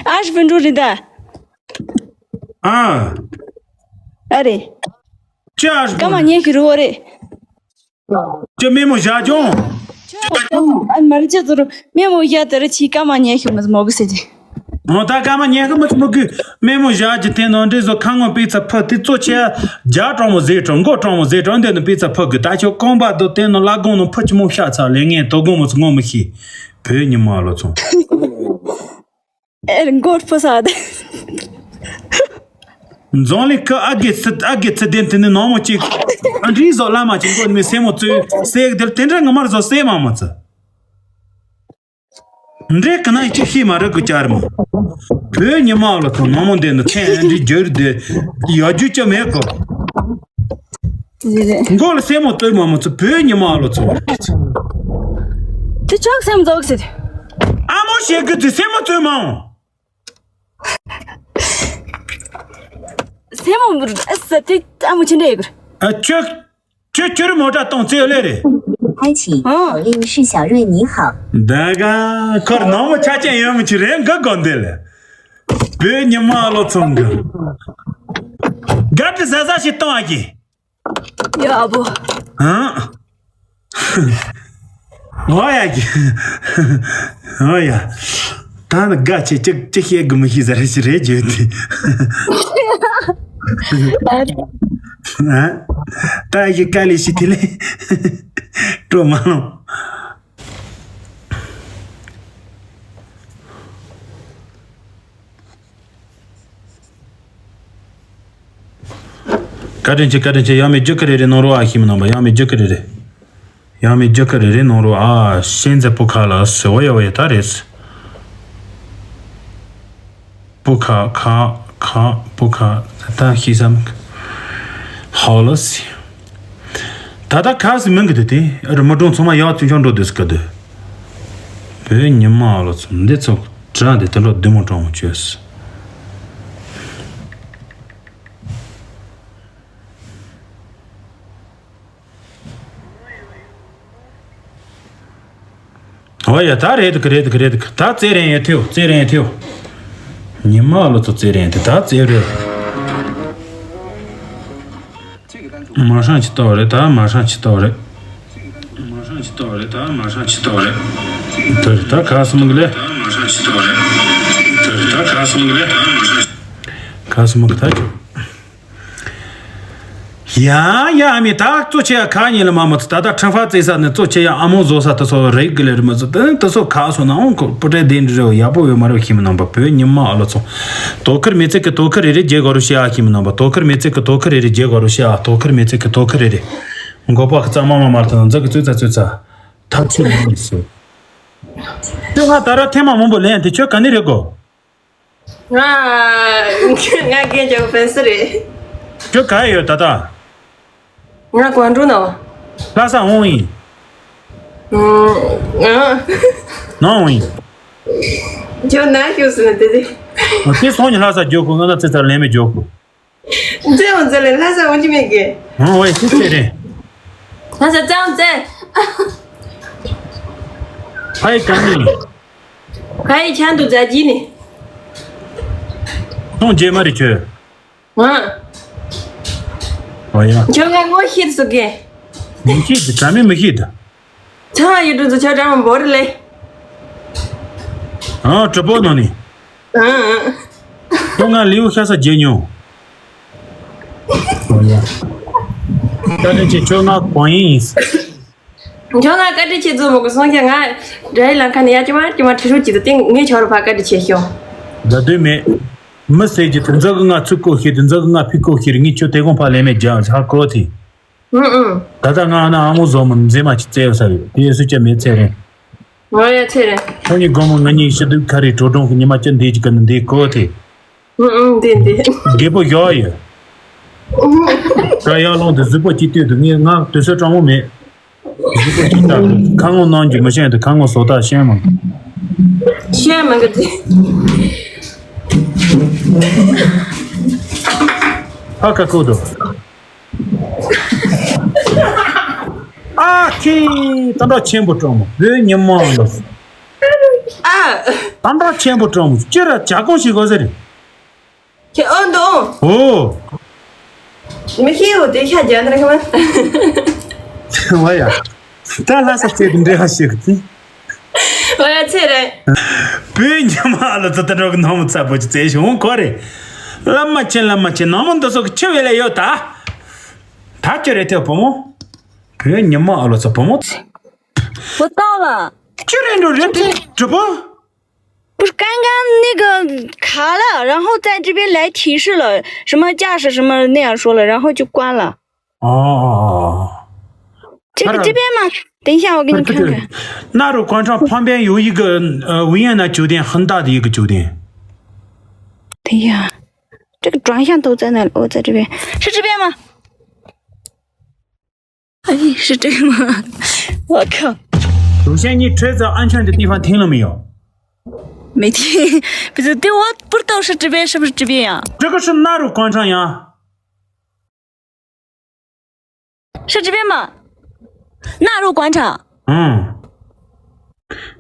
ཨ་ཞི་བུ་འགྲོ་རེད་ད། ཨ། ཨ་རེད། ཅི་ཨ་ཞི་བུ། སྐར་མ་ཉལ་གི་རུ་བ་རེད། ཅི་མེ་མོ་བཞག་ཅུང་། ཨ་མར་ཅི་ཚོ་རུ་མེ་མོ་བཞག་དེ་རུ་ཆི་སྐར་མ་ཉལ་གི་མ་མོ་གི་ཟེར་ཏེ། འོ་ད་སྐར་མ་ཉལ་གི་མ་མོ་གི་མེ་མོ་བཞག་ཅི་དེ་ནང་འདྲེ་བཟོ་ཁ་ངོ་པི་ཚ་ཕུ་དེ་གཙོ་ཆེ་རྒྱ་གྲོང་མོ་ཟེ་གྲོང་མགོ་གྲོང་མོ་ཟེ་གྲོང་འདི་ནི་པི་ཚ་ཕུ་གི་ད་ཆོ་ཀོང་པ་དོ་དེ་ནང་ལ་དགོང་ནང་ཕུ་ཆི་མོ་ཤ་ཚ་ལེ་ངན་དོ་དགོང་མོ་ཚོ་ངོ་མི་ཤེས། བོད་ཉི་མ་ལོ་ཚོ། ཨེ་མགོ་ཕུ་ས་དེ། འཛོང་ལི་ཁ་ཨ་གེ་ཚི་ཨ་གེ་ཚི་དེ་དེ་ནི་ནང་མོ་གཅིག་ཨ་འདྲི་བཟོ་བླ་མ་གཅིག་མགོ་མི་སེ་མོ་ཚོས་སེ་གི་དེར་དེ་འདྲ་ངོ་མར་བཟོ་སེ་མ་མོ་ཚོ། འདྲེ་གི་ན་ཅི་ཤི་མ་རེད་གི་ཅར་མོ། བོད་ཉི་མ་ལ་ཐོ་ནོ་མོ་འདི་ནི་ཚན་འདི་འགྱུར་དེ་ཡ་རྒྱུ་ཅི་མེད་གོ། མགོ་ལ་སེ་མོ་སྟོད་མ་མོ་ཚོ་བོད་ཉི་མ་ལ་ཚོ་བར་གི་ཚོ། དེ་ཆོག་སེམས་རྫོགས་ཟེར། ཨ་མོ་ཞེ་གི་དེ་སེ་མོ་སྟོད་མ་འོང་། སེ་མོ་ཨ་ས་དེ་ཨ་མོ་ཆེན་འདྲ་ཡོད་གི། ཨ་ཅོག་ཁྱོད་ཁྱོད་མོ་ཊ་གཏོང་རྩེ་ལེ་རེད། 开启口令是小瑞你好。 ད་ག་ཁོར་ནང་མོ་ཆ་ཅན་ཡོད་མི་ཆི་རེད་འགའ་དགོན་དེ་ལ། བོད་ཉི་མ་ལོ་ཚོང་གི་དགའ་དྲི་ཟ་ཟ་ཞིག་གཏོང་ཨ་གི། ཡ་ཨ་བོ། ཨ། ཨོ་ཡ་གི། ཨོ་ཡ། ད་ནི་དགའ་ཆེ་ཅིག་ཅིག་བཤད་གི་མི་ཤེས་ཟ་རེ་ཞིག་རེད་བརྗོད་དེ། ཨ། ད་ཡི་དཀའ་ལས་ཤིག་དེ་ལས་སྤྲོ་མ་ལོང་། བཀའ་དྲིན་ཆེ། བཀའ་དྲིན་ཆེ། ཡང་མི་རྒྱུ་ཁ་རེ་རེ་གནང་རོགས་ཨ། ཤི་མི་ནང་པ་ཡང་མི་རྒྱུ་ཁ་རེ་རེ། ཡང་མི་རྒྱུ་ཁ་རེ་རེ་གནང་རོགས་ཨ། ཤེན་ཛེ་པུ་ཁ་ལ་སི་ཝ་ཡ་ཝ་ཡ་ད་རེས། པུ་ཁ་ཁ་ཁ་པུ་ཁ་ད་ཤི་སམ། ཧོ་ལོ་སི། ད་ད་ཁ་སི་མིང་གི་དེ་དེ་རི་མོ་སྒྲུང་ཚང་མ་ཡག་ཐུན་ཆང་འགྲོ་དུས་སི་ཀ་དུ། བོད་ཉི་མ་ཨ་ལོ་ཚོ་འདི་ཚོ་དྲ་འདི་དེ་འགྲོ་བདུད་མོ་གྲོང་མོ་བཅོས། ཨོ་ཡ་ད་རེད་གི་རེད་གི་རེད་གི། ད་རྩེ་རེན་ཡ་ཐེའོ་རྩེ་རེན་ཡ་ཐེའོ། ཉི་མ་ལོ་ཚོ་རྩེ་རེན་ཡ་ཐེའོ་ད་རྩེ་རེད། མ་ཧྲང་ཆི་ཏོ་རེད་ད་མ་ཧྲང་ཆི་ཏོ་རེད། མ་ཧྲང་ཆི་ཏོ་རེད་ད་མ་ཧྲང་ཆི་ཏོ་རེད། ད་རེད་ད་ག་སུ་མ་གི་ལེ། ད་རེད་ད་ག་སུ་མ་གི་ལེ། ག་སུ་མ་གི་ད་ཅོ། ཡ་ཡ་མི་ད་གཙོ་ཆེ་ཡ་ཁ་ཉིན་ལ་མ་མ་ཚོ་ད་ད་ཁྲང་ཧྥ་རྩེ་ས་ནས་གཙོ་ཆེ་ཡ་ཨ་མོ་བཟོ་ས་ད་སོ་རེད་གི་ལེ་རི་མ་ཚོ་ད་ད་སོ་ཁ་སོ་ན་འོང་ཁོ་པུ་ཏྲེ་དེ་འདྲི་རེ་ཡག་པོ་ཡོད་མ་རེད་ཤི་མི་ནང་པ་བོད་ཉི་མ་ཨ་ལོ་ཚོ། དོ་ཁུར་མི་ཚེ་གི་དོ་ཁུར་རེ་རེ་རྒྱལ་དགོས་རུ་ཤི་ཨ་ཤི་མི་ནང་པ་དོ་ཁུར་མི་ཚེ་གི་དོ་ཁུར་རེ་རེ་རྒྱལ་དགོས་རུ་ཤི་ཨ་དོ་ཁུར་མི་ཚེ་གི་དོ་ཁུར་རེ་རེ། མགོ་པ་གི་རྩ་མ་མ་མར་ཐོན་འཛག་གི་ཙུ་ཙ་ཙུ་ཙ། ཐབས་ཆུ་མ་མི་སུ། ཁྱོད་ང་ད་ར་ཐེངས་མ་མང་པོ་ལེན་དེ་ཁྱོད་ག་ནས་རེད་གོ། ང་ང་རྒན་ཅག་ཕན་སི་རེད། ཁྱོད་ག་ཡོད་ད་ལྟ། ང་ཀོང་ཀྲོའུ་ནང་། ལྷ་ས་འོང་ཡིན། ཨང་། ནང་འོང་ཡིན། ཁྱོད་ན་ཁྱོད་སི་ན་དེ་དེ། དེ་སོང་ཉིན་ལྷ་ས་འགྱོ་དགོས། ང་ན་ཙེ་ཙར་ལེན་མེད་འགྱོ་དགོས། མཛེས་འོང་མཛེས་ལེ་ལྷ་ས་འོང་གི་མེད་གི། ཨང་ཝེ་ཅི་ཙེ་རེད། ལྷ་ས་ཙང་ཙེ། ཕ་ཡི་གང་ནི། ཕ་ཡི་ཆང་དུ་རྫ་ཇི་ནི། སོང་རྗེས་མ་རེད་ཁྱོད། ཨང་། ཨོ་ཡ། ཁྱོད་ང་ངོ་ཤེས་སོ་གེ། མི་ཤེས་དེ་གྲ་མི་མི་ཤེས་དེ། ཚང་མ་ཡུལ་གྲུ་ཚོ་ཆ་གྲང་མོ་བོར་ལེ། ཨང་གྲུ་པོ་ནང་ནི། ཨང་། ཁྱོད་ང་ལིའུ་ཤ་ས་རྗེས་ཉོ། ཨོ་ཡ། ད་ནི་ཅི་ཁྱོད་ང་གོང་ཡིན། ཁྱོད་ང་བཀའ་དྲིན་ཆེ་ཚོ་མོ་གི་སོང་ཁྱེད་ང་འདྲ་ཡི་ལང་ཁ་ནས་ཡ་ཅི་མ་ཅི་མ་ཁྲི་ཧྲུ་ཅི་དུ་ཏིང་ངའི་ཆོ་རུ་ཕ་བཀའ་དྲིན་ཆེ་ཤོ། ད་དུས་མེད། མི་ཟེར་གྱི་དེ་འཛག་གི་ང་ཚུགས་གོ་ཤེས་དེ་འཛག་གི་ང་ཕི་གོ་ཤེས་རེད། ངས་ཁྱོད་དེ་གོང་ཕ་ལས་མེད་རྒྱ་ཧ་གོ་དེ། ཨུ་ཨུ། ད་ལྟ་ང་ན་ཨ་མོ་བཟོ་མོ་མཛེས་མ་ཅི་བཙལ་ཡོད་ས་རེད། དེ་སུ་ཅི་མེད་ཚེ་རིང་། ང་ཡ་ཚེ་རིང་། ཁོ་གཉིས་དགོང་མོ་ང་གཉིས་ཤི་དུས་ཁ་རི་གྲོ་གྲོང་གི་ཉི་མ་ཅི་འདི་ཅི་ག་ནི་འདི་གོ་དེ། ཨུ་ཨུ་འདི་འདི། རྒད་པོ་ཡོག་ཡོད། ད་ཡར་ལོང་དུ་གཟུགས་པོ་ཅི་ལྟོས་འདུག་ངས་ང་དུས་ཚོད་སྤྲང་མོ་མེད། གཟུགས་པོ་ཅི་ལྟ་འདུག་ཁ་ངོ་གནང་རྒྱུ་མི་ཤེས་འདུག་ཁ་ངོ་བཟོ་ལྟ་ཤེས་མ་འདུག་ཤེས་མ་འདུག་དེ། ཧ་ཁ་ཁོ་འདུག་ཨ་ཁི། ད་འདྲ་ཆེན་པོ་སྤྲང་མོ་བོད་ཉི་མ་ལ། ཨ། ད་འདྲ་ཆེན་པོ་སྤྲང་མོ་ཅི་ར་ཇ་གང་ཞིག་གོ་ཟེར། ཁྱེད་ཨོ་འདུག་ཨོ། མི་ཤེས་འོ་དེ་ཤ་རྒྱ་ནར་ཁ་མ། བ་ཡ། ད་ལྷ་ས་སྐད་དུ་འབྲེལ་བ་ཞིག་གི། བ་ཡ་ཚེ་རེད། བོད་ཉི་མ་ཨ་ལོ་ཙི་ད་འགྲོ་གི་ནང་མོ་ཚ་པོ་ཅི་བཙལ་ཞིག་འོང་གོ་རེད། བླ་མ་ཆེན་བླ་མ་ཆེན་ནང་མོ་འདི་ཚོ་གི་ཆུ་བེ་ལ་ཡོད་ད། ད་ཁྱོད་རེད་ཐེ་བུ་མོ། བོད་ཉི་མ་ཨ་ལོ་ཙི་བུ་མོ། 我到了。 ཁྱོད་རེད་འགྲོ་རེད་ཐེ་གྲུ་པོ། 不是刚刚那个卡了，然后在这边来提示了，什么驾驶什么那样说了，然后就关了。 哦哦哦哦。这个这边吗？等一下，我给你看看。 纳入广场旁边有一个呃维也纳酒店，很大的一个酒店。等一下，这个转向头在哪里？我在这边，是这边吗？ 哎，是这个吗？我靠！首先，你车子安全的地方停了没有？没停，不是，对，我不知道是这边是不是这边呀？这个是纳入广场呀。是这边吗？纳入广场。嗯。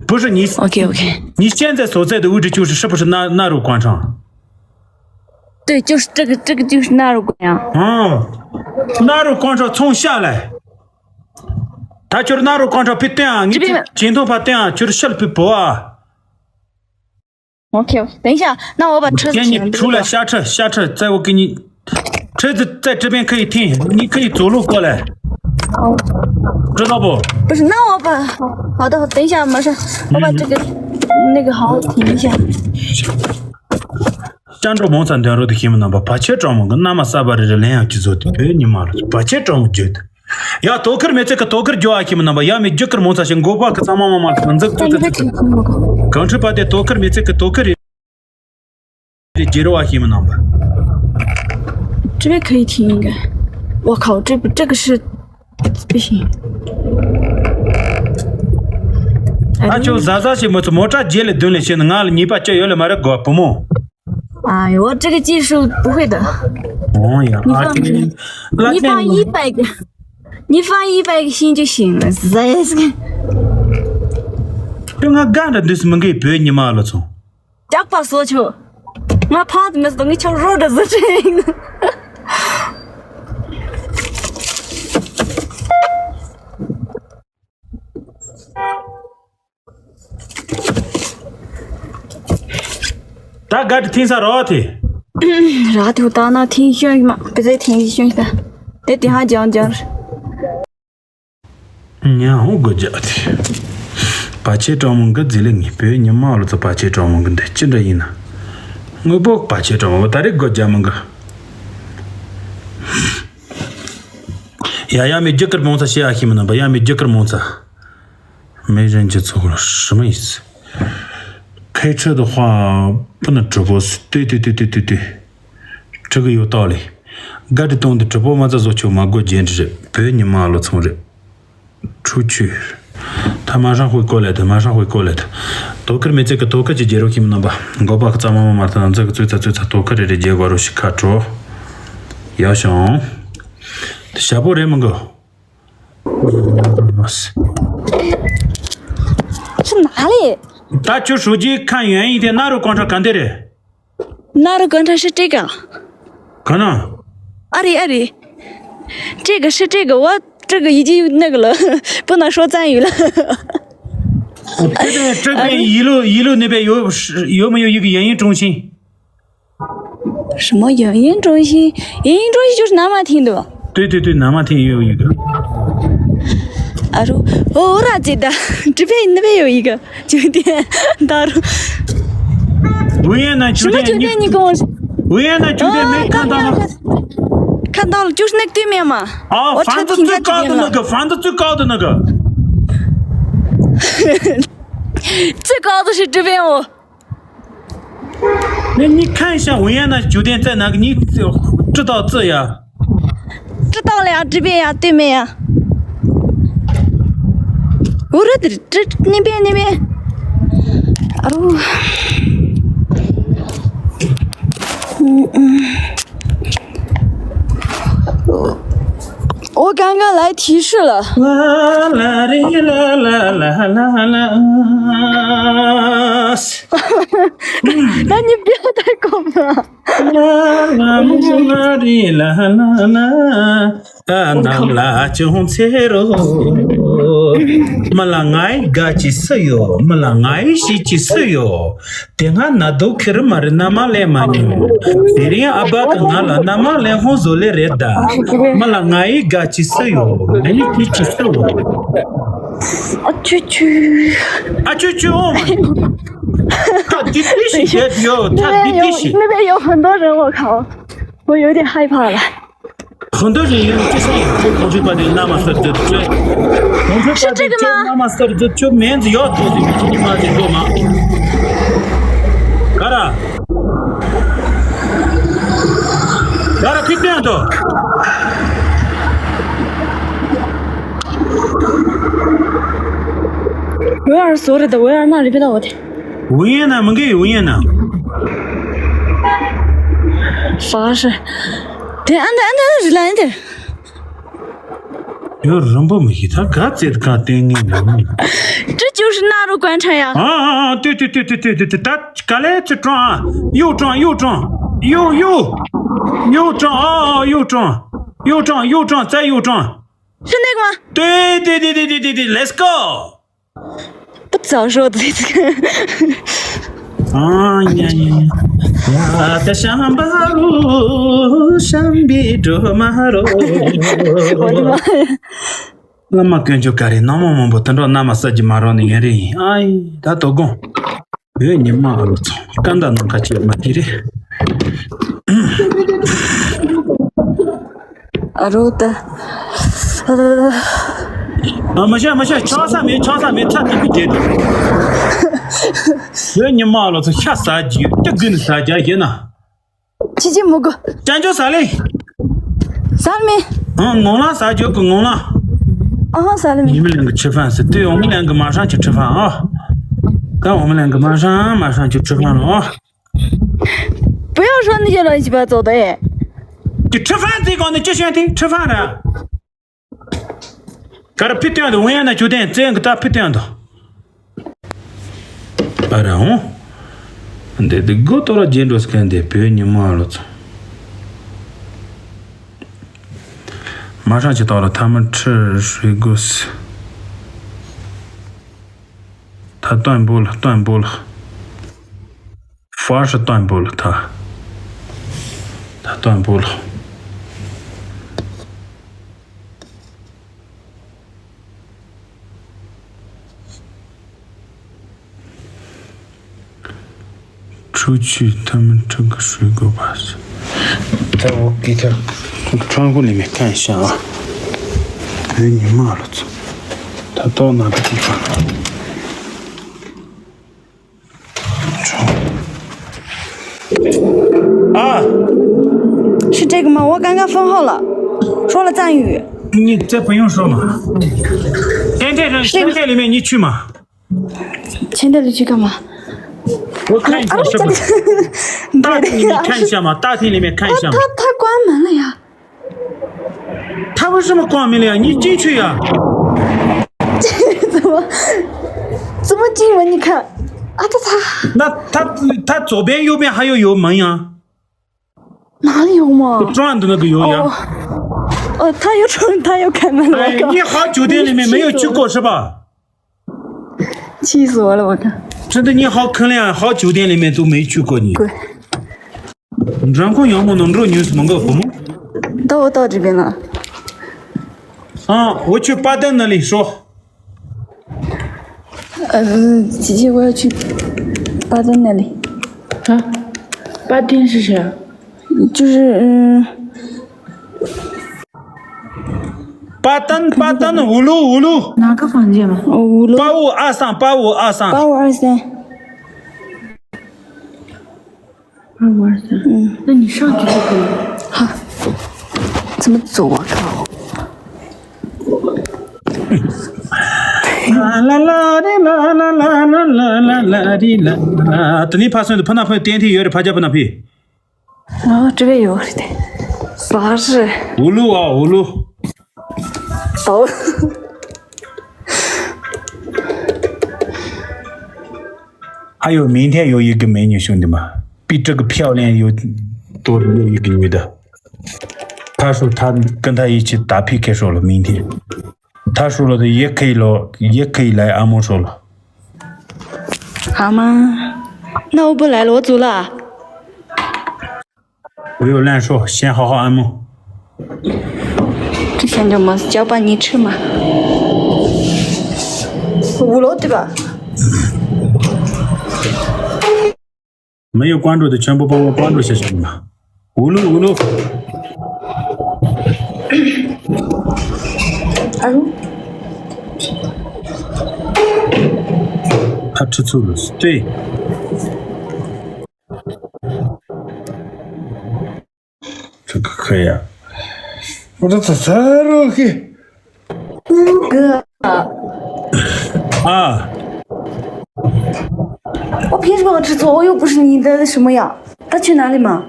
不是你，OK OK，你现在所在的位置就是是不是纳纳入广场？对，就是这个，这个就是纳入广场。嗯，纳入广场冲下来，他就是纳入广场被电啊，你这边前头把电啊，就是下了被bork啊。 OK，等一下，那我把车子停。先你出来下车，下车，在我给你，车子在这边可以停，你可以走路过来，知道不？不是，那我把，好的，等一下，马上，我把这个，那个好好停一下。 ཅང་འགྲོ་མོང་ཚ་འདོན་རོགས་དེ་ཤེས་མི་རྣམ་པ་བ་ཆེ་གྲོང་མོ་གི་མནའ་མ་གསར་པ་རེ་རེ་ལེན་ཡག་ཅི་བཟོ་དེ་བོད་ཉི་མ་ལ་བ་ཆེ་གྲོང་མོ་བརྗོད་དེ། ཡ་དོ་ཁུར་མི་ཚེ་གི་དོ་ཁུར་རྒྱོ་ཨ་ཤི་མི་རྣམ་པ་ཡ་མི་རྒྱུ་ཁུར་མོ་ཚ་ཞིག་མགོ་པ་གི་ཚང་མ་མ་མ་གི་འཛུགས་ཚུ་ཚུ་ཚུ་ཚུ། གང་ཁྲི་པ་དེ་དོ་ཁུར་མི་ཚེ་གི་དོ་ཁུར་རེ་རེ་རྒྱེ་རོ་ཨ་ཤི་མི་རྣམ་པ། 这边可以停应该。我靠，这不这个是不行。 ཨ་ཅོ་ཟ་ཟ་ཞིག་མི་ཚོ་མོ་ཊ་རྗེས་ལ་བདུན་ལས་ཤེས་ན་ང་ལ་ཉེས་པ་ཅི་ཡོད་ལ་མ་རེད་གོ་བུ་མོ། 哎，我这个技术不会的。 ཨོ་ཡ། 你放，ཨ་ཅེ། ལ་你放一百个，你放一百个心就行了，实在是。 ཁྱོད་ང་དགའ་འདྲ་འདུག་སི་མི་འགའི་བོད་ཉི་མ་ལ་ཚོ། ཇག་པ་བཟོ་ཆོག་ང་ཕངས་དུ་མི་སོང་ངས་ཆོག་རོ་འདྲ་བཟོ་ཆོག་ད་ག་དེ་ཐིང་ས་རོ་དེ། ར་དེ་ད་ན་ཐིང་ཤོན་མ་པེ་ཙེ་ཐིང་ཤོན་ད། དེ་དེ་ཧ་ཅང་ཅང་། ཉ་ཧོ་གོ་རྒྱ་དེ། བ་ཆེ་གྲོང་མོ་གི་རྫི་ལི་ངི་བོད་ཉི་མ་ལོ་ཚོ་བ་ཆེ་གྲོང་མོ་གི་འདི་ཅི་འདྲ་ཡིན་ན། དངོས་པོ་བ་ཆེ་གྲོང་མོ་ད་རེས་གོ་རྒྱ་མོ་གི། ཡ་ཡ་མི་རྒྱུ་ཀར་མོང་ཚ་ཤེས་ཨ་ཤི་མི་ན་པ་ཡ་མི་རྒྱུ་ཀར་མོང་ཚ། 没人接触过了，什么意思？开车的话不能直播，对对对对对对，这个有道理。 ག་དེ་དང་དེ་直播མ་རྩ་བཟོ་ཆོག་མ་དགོས་རྒྱན་རེད། བོད་ཉི་མ་བློ་ཚོང་རེད།出去། ད་马上回过来的，马上回过来的། དོ་ཁུར་མེད་ཚད་ཀྱི་དོ་ཁུར་གྱི་རྒྱལ་རབས་ཁྱིམ་རྣམ་པ། འགོ་པ་གི་རྩ་མ་མ་མར་ཐང་འཛི་གི་ཙུས་ཚ་ཙུས་ཚ་དོ་ཁུར་རེ་རེ་རྒྱལ་བ་རུ་ཞིག་ཁ་དྲོ། ཡག་བྱུང་། དེ་ཞབས་པོ་རེད་མི་འགོ། ཁྱི་ན་ལེ། ད་ཁྱོད་手机看原因དེ་那如广场干的嘞。 那如广场是这个。 ག་ན། 阿里阿里，这个是这个，我这个已经那个了，不能说藏语了。 这边这边一路一路那边有有没有一个影音中心？ 什么影音中心？影音中心就是南马厅的吧？ 对对对，南马厅也有一个。 啊，说哦，我哪记得，这边那边有一个酒店，到时候。 维也纳酒店，什么酒店？你跟我说。 维也纳酒店没看到吗？ 哦，看到了，看到了，就是那个对面嘛。 哦，我车停在这边了。 房子最高的那个，房子最高的那个。 最高的是这边哦。 那你看一下维也纳酒店在哪个？你知道这呀？ 知道了呀，这边呀，对面呀。 我说这这那边那边。 哦。 嗯嗯。 我刚刚来提示了。 啦啦哩啦啦啦啦啦。 那你不要太过分了。 ལ་ལ་མོ་ལ་རི་ལ་ལ་ལ། ཨ་ནམ་ལ་ཅུང་ཚེ་རོ། མི་ལ་ང་ཡི་དགའ་ཅི་སུ་ཡོད། མི་ལ་ང་ཡི་ཤི་ཅི་སུ་ཡོད། དེ་སྔ་ན་དུ་ཁེར་མ་རེད། མནའ་མ་ལེན་མ་མྱོང་། དེ་རིང་ཨ་ཕ་གི་ང་ལ་མནའ་མ་ལེན་ཧོན་བཟོ་ལེ་རེད་ད། མི་ལ་ང་ཡི་དགའ་ཅི་སུ་ཡོད། ང་ཡི་ཤི་ཅི་སུ་ཡོད། 啊啾啾。 ཨ་ཅུ་ཅུ། ཨོ་མ། ད་འདི་འདི་ཞིག་བྱས་ཡོད། ད་འདི་འདི་ཞིག 那边有很多人，我靠，我有点害怕了。 很多人有这些，这同学把这那么事儿就这，同学把这那么事儿就就面子要做的，你妈的做吗？干啥？干啥？快点的。 维尔所里的维尔那里别到我的。 维也纳མི་འགའ་ཡོད། 维也纳། 法式。对，俺的俺的是蓝的。 ཡོད། རིན་པོ་མི་ཤེས། ད་ག་ཚད་ག་བསྟན་ངེས་མྱོང་། 这就是那个广场呀。 ཨ་ཨ་ཨ། 对对对对对对对。 ད་ག་ལེ་ཚུར་ཀྲང་ཨ། 右转右转右右右转 ཨ་ཨ། 右转右转右转再右转。 是那个吗？ 对对对对对对对，Let's go。 不早说的。 ཨ་ཡ་ཡ་ཡ། ཡ་ད་ཤམ་བྷ་རུ་ཤམ་བྷི་སྒྲོལ་མ་རོ། 我的妈呀！ བླ་མ་དཀོན་མཆོག་ག་རེ། ནང་མི་མང་པོ་དུད་འགྲོ་མནའ་མ་བསད་ཀྱི་མ་རོགས་ནི་ཡིན་རེད་ཡིན། ཨ་ཡི་ད་དོ་དགོང་། བོད་ཉི་མ་ཨ་རོ་ཚོ་སྐད་མདའ་ནང་ཁ་ཅིག་མ་དེ་རེད། 啊，然后的，呃， ཨ་མ་ཤ་མ་ཤ། ཆག་ས་མེད། ཆག་ས་མེད། ཚ་ཐིག་གི་དེ་དང་། བོད་ཉི་མ་ཨ་རོ་ཚོ་ཤ་ཟ་རྒྱུ་དེ་དགུན་ཟ་རྒྱུ་ཡིན་ན། 姐姐蘑菇， ཅན་ཅོ་ཟ་ལེ། 啥了没？ ཨང་། ངོ་ལ་ཟ་རྒྱུ་གི་ངོ་ལ། 啊，啥了没？ ཡིན་མི་ལན་གི་吃饭是对，我们两个马上去吃饭啊。但我们两个马上马上去吃饭了啊。 不要说那些乱七八糟的哎。 就吃饭这个呢，就选的吃饭了。 ག་ར་ཕི་སྟོན་དུ་འོང་ཡ་ན་ཆུ་ལྡན་བཙན་གི་ད་ཕི་སྟོན་དུ། ཨ་ར་འོང་། འདི་འདི་སྒོ་ཏོ་ར་རྒྱན་འགྲོ་སྐད་འདི་བོད་ཉི་མ་ལོ་ཚོ། མ་ཧྲང་ཆི་ཏོ་ར་ཐ་མ་ཁྲི་ཧྲི་གོ་སི། ད་སྟོན་པོ་ལ་སྟོན་པོ་ལ། ཧྥ་ཧྲི་སྟོན་པོ་ལ་ད། ད་སྟོན་པོ་ལ། 出去，他们这个水果吧是。在我给他窗户里面看一下啊。哎，你妈了，操！他 ད་ཏོག་ནང་པ་ཅིག་དང་། 啊，是这个吗？我刚刚分号了，说了藏语。你再不用说嘛。现在这现在里面你去嘛。现在里去干嘛？我看一下是不是？大厅里面看一下嘛，大厅里面看一下嘛。他他关门了呀。他为什么关门了呀？你进去呀。怎么怎么进门？你看啊，他他那他他左边右边还有有门呀。哪里有嘛？转的那个有呀。哦，他又出他又开门了。哎，你好酒店里面没有去过是吧？气死我了！我看。真的，你好坑了呀！好酒店里面都没去过你。滚！你让我养我能肉牛什么个不吗？到我到这边了。啊，我去巴登那里说。嗯，姐姐，我要去巴登那里。啊，巴登是谁？就是嗯。巴登巴登，五楼五楼。哪个房间嘛？五楼。八五二三，八五二三。八五二三。八五二三。嗯，那你上去就可以了。好，怎么走啊？靠！啦啦啦的啦啦啦啦啦啦的啦。等你爬上去，爬那爬电梯有点爬家爬那爬。 哦，这边有的，八十。五楼啊，五楼。走。还有明天有一个美女兄弟们，比这个漂亮又多的又一个女的。她说她跟她一起打 P K 说了，明天。她说了的也可以了，也可以来按摩说了。好吗？那我不来了，我走了。不用乱说，先好好按摩。这现在么交帮你吃嘛。五楼对吧？没有关注的全部帮我关注一下，兄弟们。五楼五楼。哎呦，他吃醋了，对。这个可以啊。我这咋咋了嘿？哥，啊，我凭什么要吃醋？我又不是你的什么呀？他去哪里嘛？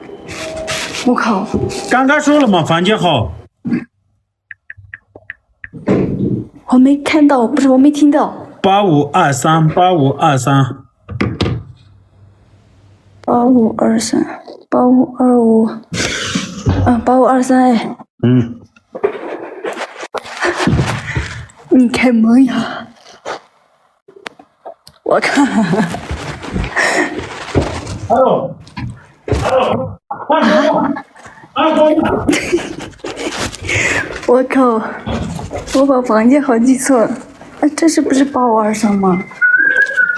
我靠！刚刚说了嘛，房间号。我没看到，不是，我没听到。八五二三，八五二三。八五二三，八五二五，啊，八五二三哎。嗯。你开门呀！我看。Hello。Hello。我靠！我把房间号记错了。哎，这是不是八五二三吗？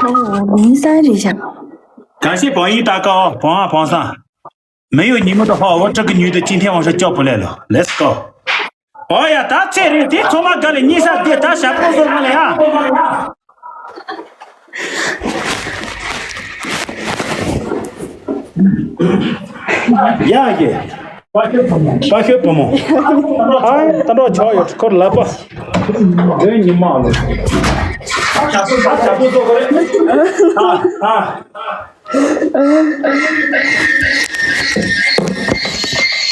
八五零三这下。感谢榜一大哥，榜二榜三。没有你们的话，我这个女的今天晚上叫不来了。Let's go。哦呀，他这人，这他妈干的，你啥的，他啥工作不来啊？ ཡ་ཡེ། པ་ཤོད་བུ་མོ། པ་ཤོད་བུ་མོ། ཨ། ད་འགྲོ་ཆོག་ཡོད་ཁོར་ལབ་པ། འདི་ཉི་མ་ལོ། ཨ་ཞག་པོ་ཞག་པོ་ཚོ་གོ་རེ། ཨ་ཨ།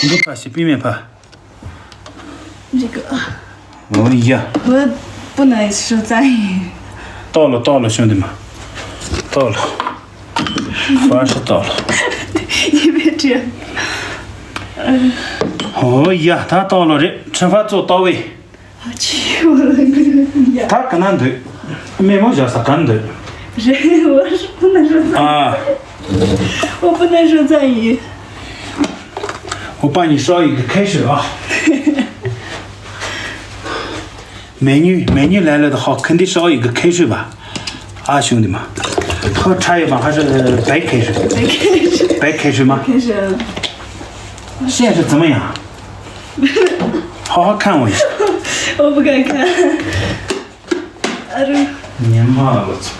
འདི་ཕ་ཞིག་པི་མེ་ཕ། 这个哦呀，我不能说在。到了到了，兄弟们，到了，凡是到了。你别这样。哦呀，他到了，这吃饭做到位。好气我了，那个呀。他搁那对，眉毛叫啥干对？人，我是不能说在，啊，我不能说在语。我帮你烧一个开水啊。美女，美女来了的话，肯定烧一个开水吧？啊，兄弟们，喝茶叶吧，还是白开水？白开水。白开水吗？开始了，现在是怎么样？好好看我一下。我不敢看。ཉི་མ་ལོ་ཚོ།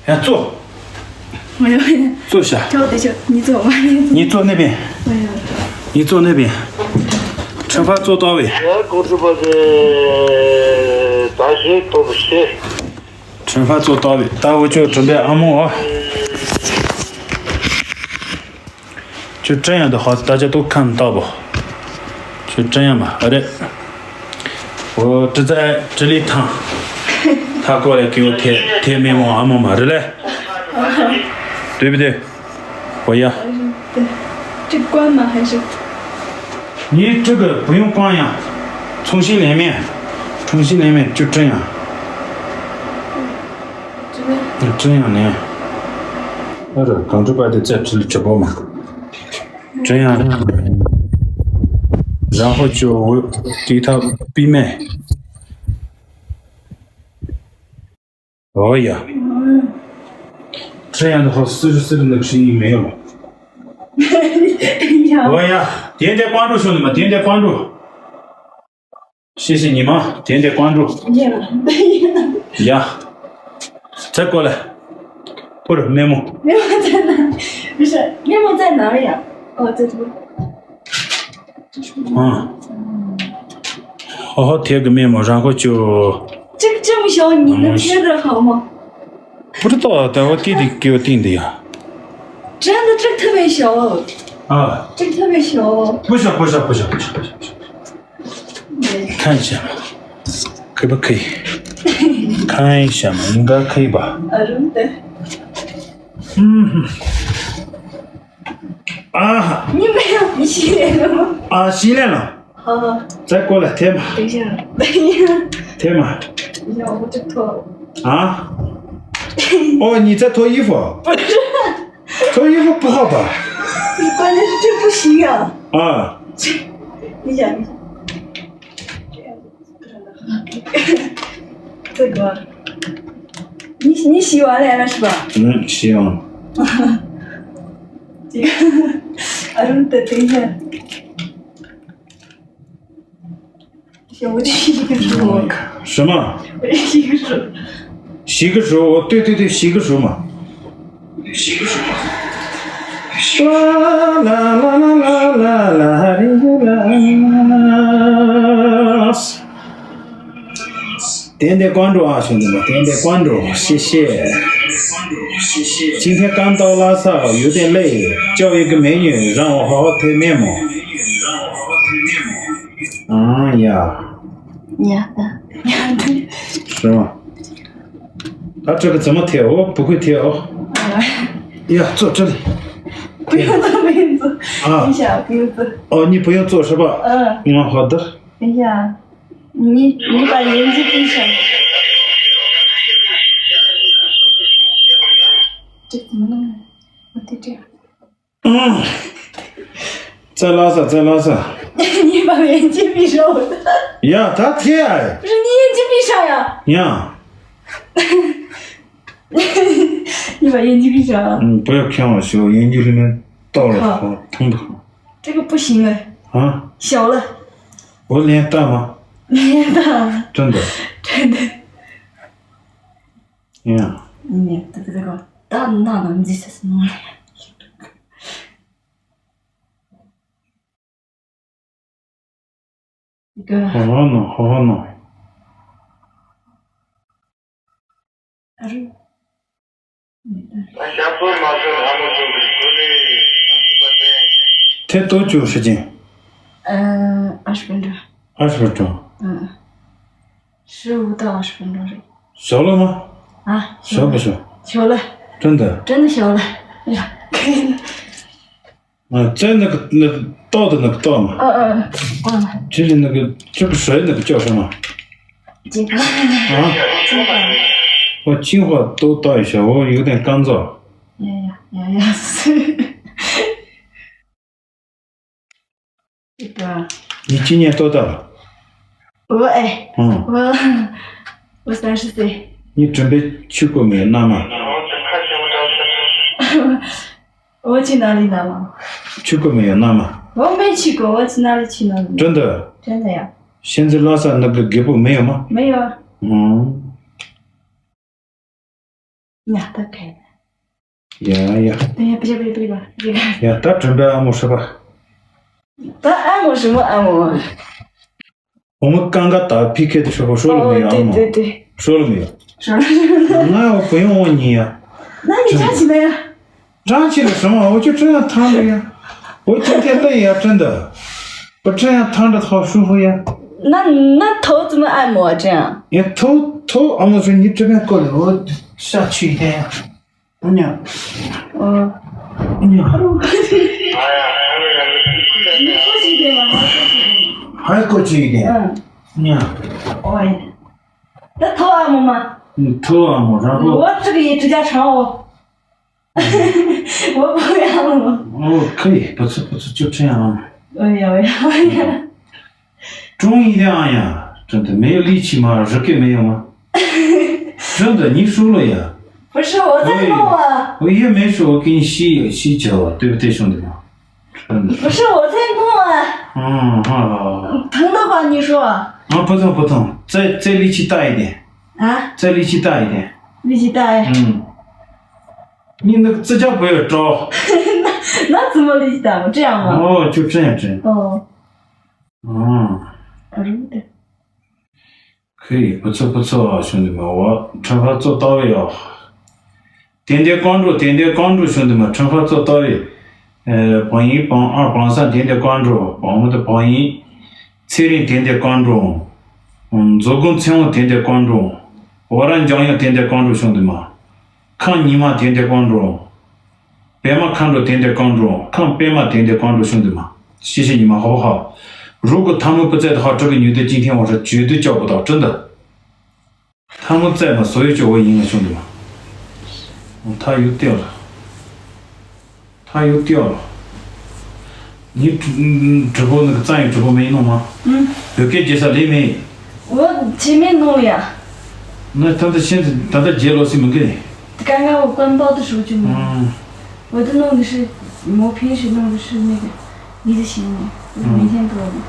ཡ་ཙོ། ང་ཡོད། ཙོ་ཤ། ཁྱོད་དེ་ཤོད། ཉི་ཙོ། ཉི་ཙོ་ནེ་པིན། ང་ཡོད། ཉི་ཙོ་ནེ་པིན། ཁྲེན་ཧྥ་ཙོ་ཏོ་བི། ཡ་ཀོང་ཀྲི་པ་ཟེ། ད་ཞེས་ཏོ་བི་ཤེ། ཁྲེན་ཧྥ་ཙོ་ཏོ་བི། ད་འུ་ཅོ་གྲུམ་པའི་ཨ་མོ་ཨ། ཁྱོད་ཀྲན་ཡང་དུ་ཧོ་ད་ཅ་ཏུ་ཁམ་ཏོ་བོ། ཁྱོད་ཀྲན་ཡང་མ་ཨ་རེད། འོ་ཀྲི་ཙ་ཀྲི་ལི་ཐང་། ཐ་ཀོ་ལེ་ཀི་འོ་ཐེ་ཐེ་མེ་མོ་ཨ་མོ་མ་རེད་ལེ། དུས་བི་དེ། འོ་ཡ། ཀྲི་ཀོན་མ་ཧ་ཤི། ངའི་ཀྲི་གི་བུ་ཡུང་ཀོང་ཡང་། ཚོང་ཤིང་ལེན་མེད། ཚོང་ཤིང་ལེན་མེད་ཀྱུ་ཀྲན་ཡང་། ཀྲན་ཡང་ནས། ཨ་རུ་གང་ཀྲི་པ་དེ་རྩེ་ཕྱིལ་ཆོག་པོ་མ། ཀྲན་ཡང་། རང་ཧོ་ཅོ་འོ་དེ་ཐབ་པི་མེ། འོ་ཡ། ཀྲན་ཡང་དུ་ཧོ་སིར་སིར་ནག་ཤི་ཡིན་མེད་ཡོད་མ། འོ་ཡ། དེ་འདྲའི་ཀོང་ཀྲུ་ཤོད་ནི་མ་དེ་འདྲའི་ཀོང་ཀྲུ། ཤེས་ཤེས་ཉི་མ་དེ་འདྲའི་ཀོང་ཀྲུ། ཡ། ཚེ་ཀོ་ལེ། པུར་མེ་མོ། མེ་མོ་ཚེ་ན། མེ་མོ་ཚེ་ན་ཡ། ཨོ་ཚེ་ཚེ། ཨ། ཧོ་ཧོ་ཐེ་གི་མེ་མོ་རང་ཁོ་ཅུ། ཅིག་ཅིག་མི་ཤོ་ཉི་ནུབ་ཤེ་ར་ཧ་མོ། པུར་ཏོ་ད་བ་ཀི་དི་ཀི་བ་ཏིང་དི་ཡ། ཅན་དུ་ཅིག་ཐུབ་མེ་ཤོ། ཨ། ཅིག་ཐུབ་མེ་ཤོ། པུ་ཤ་པུ་ཤ་པུ་ཤ་པུ་ཤ་པུ་ཤ། ཁ་ཤ། ཁི་པ་ཁི། ཁ་ཤ་མ་ཡིན་ག་ཁི་པ། ཨ་རུང་ཏེ། ཨུམ། ཨ་ཧ། ཉི་མ་ཡང་ཤི་ལེ་ལོ། ཨ་ཤི་ལེ་ལོ། ཧ་ཧ། ཚེ་ཀོ་ལེ་ཐེ་མ། དེ་ཤ། ཐེ་མ། ཡ་འོ་ཅིག་ཐོ། ཨ། ཨོ་ཉི་ཚེ་ཐོ་ཡི་ཧྥོ། ཐོ་ཡི་ཧྥོ་པོ་ཧ་པ། ཀོ་ལེ་ཤི་ཅིག་པུ་ཤི་ཡ། ཨ། ཡ། ཙི་ག་ནི་ནི་ཤི་བ་ལས་ལ་ཤི་བ། ཨུ་ཤི་ཡང་། ཨ་རུང་ཏེ་ཏེ་ཡ། ཤི་བ་ཤི་གི་ཧྲུ། ཤི་མ། ཤི་གི་ཧྲུ། ཤི་གི་ཧྲུ། འོ་ཏུ་ཏུ་ཏུ་ཤི་གི་ཧྲུ་མ། ལ་ལ་ལ་ལ་ལ་ལ་རི་ལ། དེ་འདྲའི་ཀོང་ཀྲུ་ཨ་ཞུ་འདི་མ་དེ་འདྲའི་ཀོང་ཀྲུ་ཤེ་ཤེ། ཅིང་ཁེ་ཀང་ཏོ་ལ་ས་ཡུ་ཏེ་ལེ་ཅོ་ཡི་གི་མེ་ཉུ་རང་འོ་ཧོ་ཧོ་ཐེ་མེ་མོ། ཨ་ཡ། ཡ་ད། ཡ་ད། ཧྲི་མ། ཨ་ཅོ་གི་ཙི་མོ་ཐེ་འོ་བུ་ཁུ་ཐེ་འོ། ཡ་ཙོ་ཅི་ལི། བུ་ཡོ་ཙོ་བུ་ཡོ་ཙོ། ཨ། ཡིན་ཤ་བུ་ཡོ་ཙོ། ཨོ་ཉི་བུ་ཡོ་ཙོ་ཧྲི་པ། ཨ། ང་ཧོ་ད། ཡིན་ཤ། ཉི་ཉི་པ་ཡིན་ཅི་པི་ཤ། ཅིག་མ་ནང་ནས་འོ་དེ་ཅི། ཙེ་ལ་ས་ཙེ་ལ་ས། ཉི་པ་ཡིན་ཅི་པི་ཤ། ཡ་ད་ཐེ་ཨ། རི་ཉི་ཡིན་ཅི་པི་ཤ་ཡ། ཡ། ཉི་པ་ཡིན་ཅི་པི་ཤ། ཨུམ་བུ་ཡོ་ཁྱང་བ་ཤོ་ཡིན་ཅི་རི་མེ་ཏོ་ལ་ཧ། ཤོ་ཐང་དུ། 这个不行哎。 ཧ། 小了。 འོ་ལེན་ཏ་མ། 没有的。 真的。 真的。 ཡ། 你这个这个大大的你这是什么？ ཧོ་ཧོ་ནོ་ཧོ་ཧོ་ནོ། ཨ་རུ། ཐེ་ཏོ་ཅུ་ཧྲི་ཅན། ཨ་ཨ་ཤི་པན་ཏྲ། ཨ་ཤི་པན་ཏྲ། ཨ། 十五到二十分钟རེད། ཞོག་ལ་མ། ཨ། ཞོག་གི་ཞོག་ཞོག་ལ། 真的། 真的ཞོག་ལ། ཡ། ཨ། ཙེ་ནི་གི་ནི་ཏོག་ཏུ་ནི་ཏོག་མ། ཨ་ཨ་ཨ། ཅི་ལི་ནི་གི་ཅི་གི་ཧྲོས་ནི་གི་ཅོ་ཧྲོས་མ། 金华。 ཨ། 金华。 ཨོ་金华都到一下，我有点干燥。 ཡ་ཡ་ཡ་ཡ། 你今年多大了？ 我哎，嗯。 我我三十岁。 你准备去过没有？那么 我去哪里呢？ 去过没有？那么我没去过，我去哪里去呢？真的？真的呀。现在拉萨那个给不没有吗？没有啊。嗯。 ཉ་ལྟ་ག་ཡ་ཡ། ཡ་ཡ། ཡ་ཡ། ད་ཡ་པི་ཅ་པི་ཅ་པི་ཅ་པ། ཡ་ད་དྲན་པའི་ཨ་མོ་ཧྲི་པ། ད་ཨ་མོ་ཧྲི་མོ་ཨ་མོ། བུ་མོ་ཀང་ཀ་ད་ཕི་ཁེ་ཏི་ཧྲི་པ་ཧྲོ་ལ་མི་ཡ་ཨ་མོ། ཧྲོ་ལ་མི་ཡ། ང་བུ་ཡོང་བ་ཉི་ཡ། ན་ནི་ཆ་ཞི་ན་ཡ། རང་ཆི་ལ་སོང་བ་འོ་ཅོ་ཁྲེན་ཡང་ཐང་རེད་ཡ། འོ་ཁྱོད་དེ་ལ་ཡ་ཁྲེན་ད། འོ་ཁྲེན་ཡང་ཐང་རེད་ཐོག་ཧྲུ་ཧུ་ཡ། ན་ན་ཐོ་ཙི་མ་ཨ་མོ་ཁྲེན་ཡང་། ཡ་ཐོ་ཐོ་ཨ་མོ་ཧྲུ་ཉི་ཁྲི་མེ་ཀོ་ལེ་འོ་ཤ་ཆུ་ཡི་ཡ། ཉ། འོ། ཉ། ཧ་རུ། ཧའི་ཀོ་ཆུ་ཡི་ཡ། ཉ། འོ་ཡ། ད་ཐོ་ཨ་མོ་མ། ཐོ་ཨ་མོ་ར་བོ། འོ་ཙི་གི་ཡི་ཁྲི་ཇ་ཧྲང་འོ། 我不要了。哦，可以，不错不错，就这样啊。我要，我要，我要。中医的啊呀，真的没有力气吗？日给没有吗？真的，你输了呀。不是我在弄啊。我也没说，我给你洗洗脚，对不对，兄弟们？真的。不是我在弄啊。嗯，好好好。疼的话你说。啊，不疼不疼，再再力气大一点。啊？再力气大一点。力气大呀。嗯。 你那个指甲不要着。那那怎么理解的？这样吗？哦，就这样这样。哦。嗯。可以，不错不错啊，兄弟们，我这还做到位啊。点点关注，点点关注，兄弟们，这还做到位。呃，榜一、榜二、榜三点点关注，我们的榜一，翠玲点点关注，嗯，左公青龙点点关注，我让江阳点点关注，兄弟们。 ཁམས་ཉི་མ་点点关注། པད་མ་མཁའ་འགྲོ་点点关注། ཁམས་པད་མ་点点关注 兄弟们。谢谢你们，好不好？如果他们不在的话，这个女的今天晚上绝对叫不到，真的。他们在吗？所有叫我赢了，兄弟们。他又掉了。 他又掉了。你直嗯直播那个战友直播没弄吗？嗯。有给介绍的没？我前面弄了呀。那他的现在他的杰罗西门给你。刚刚我关包的时候就没有。嗯。我的弄的是，我平时弄的是那个一字形的，我每天都要弄。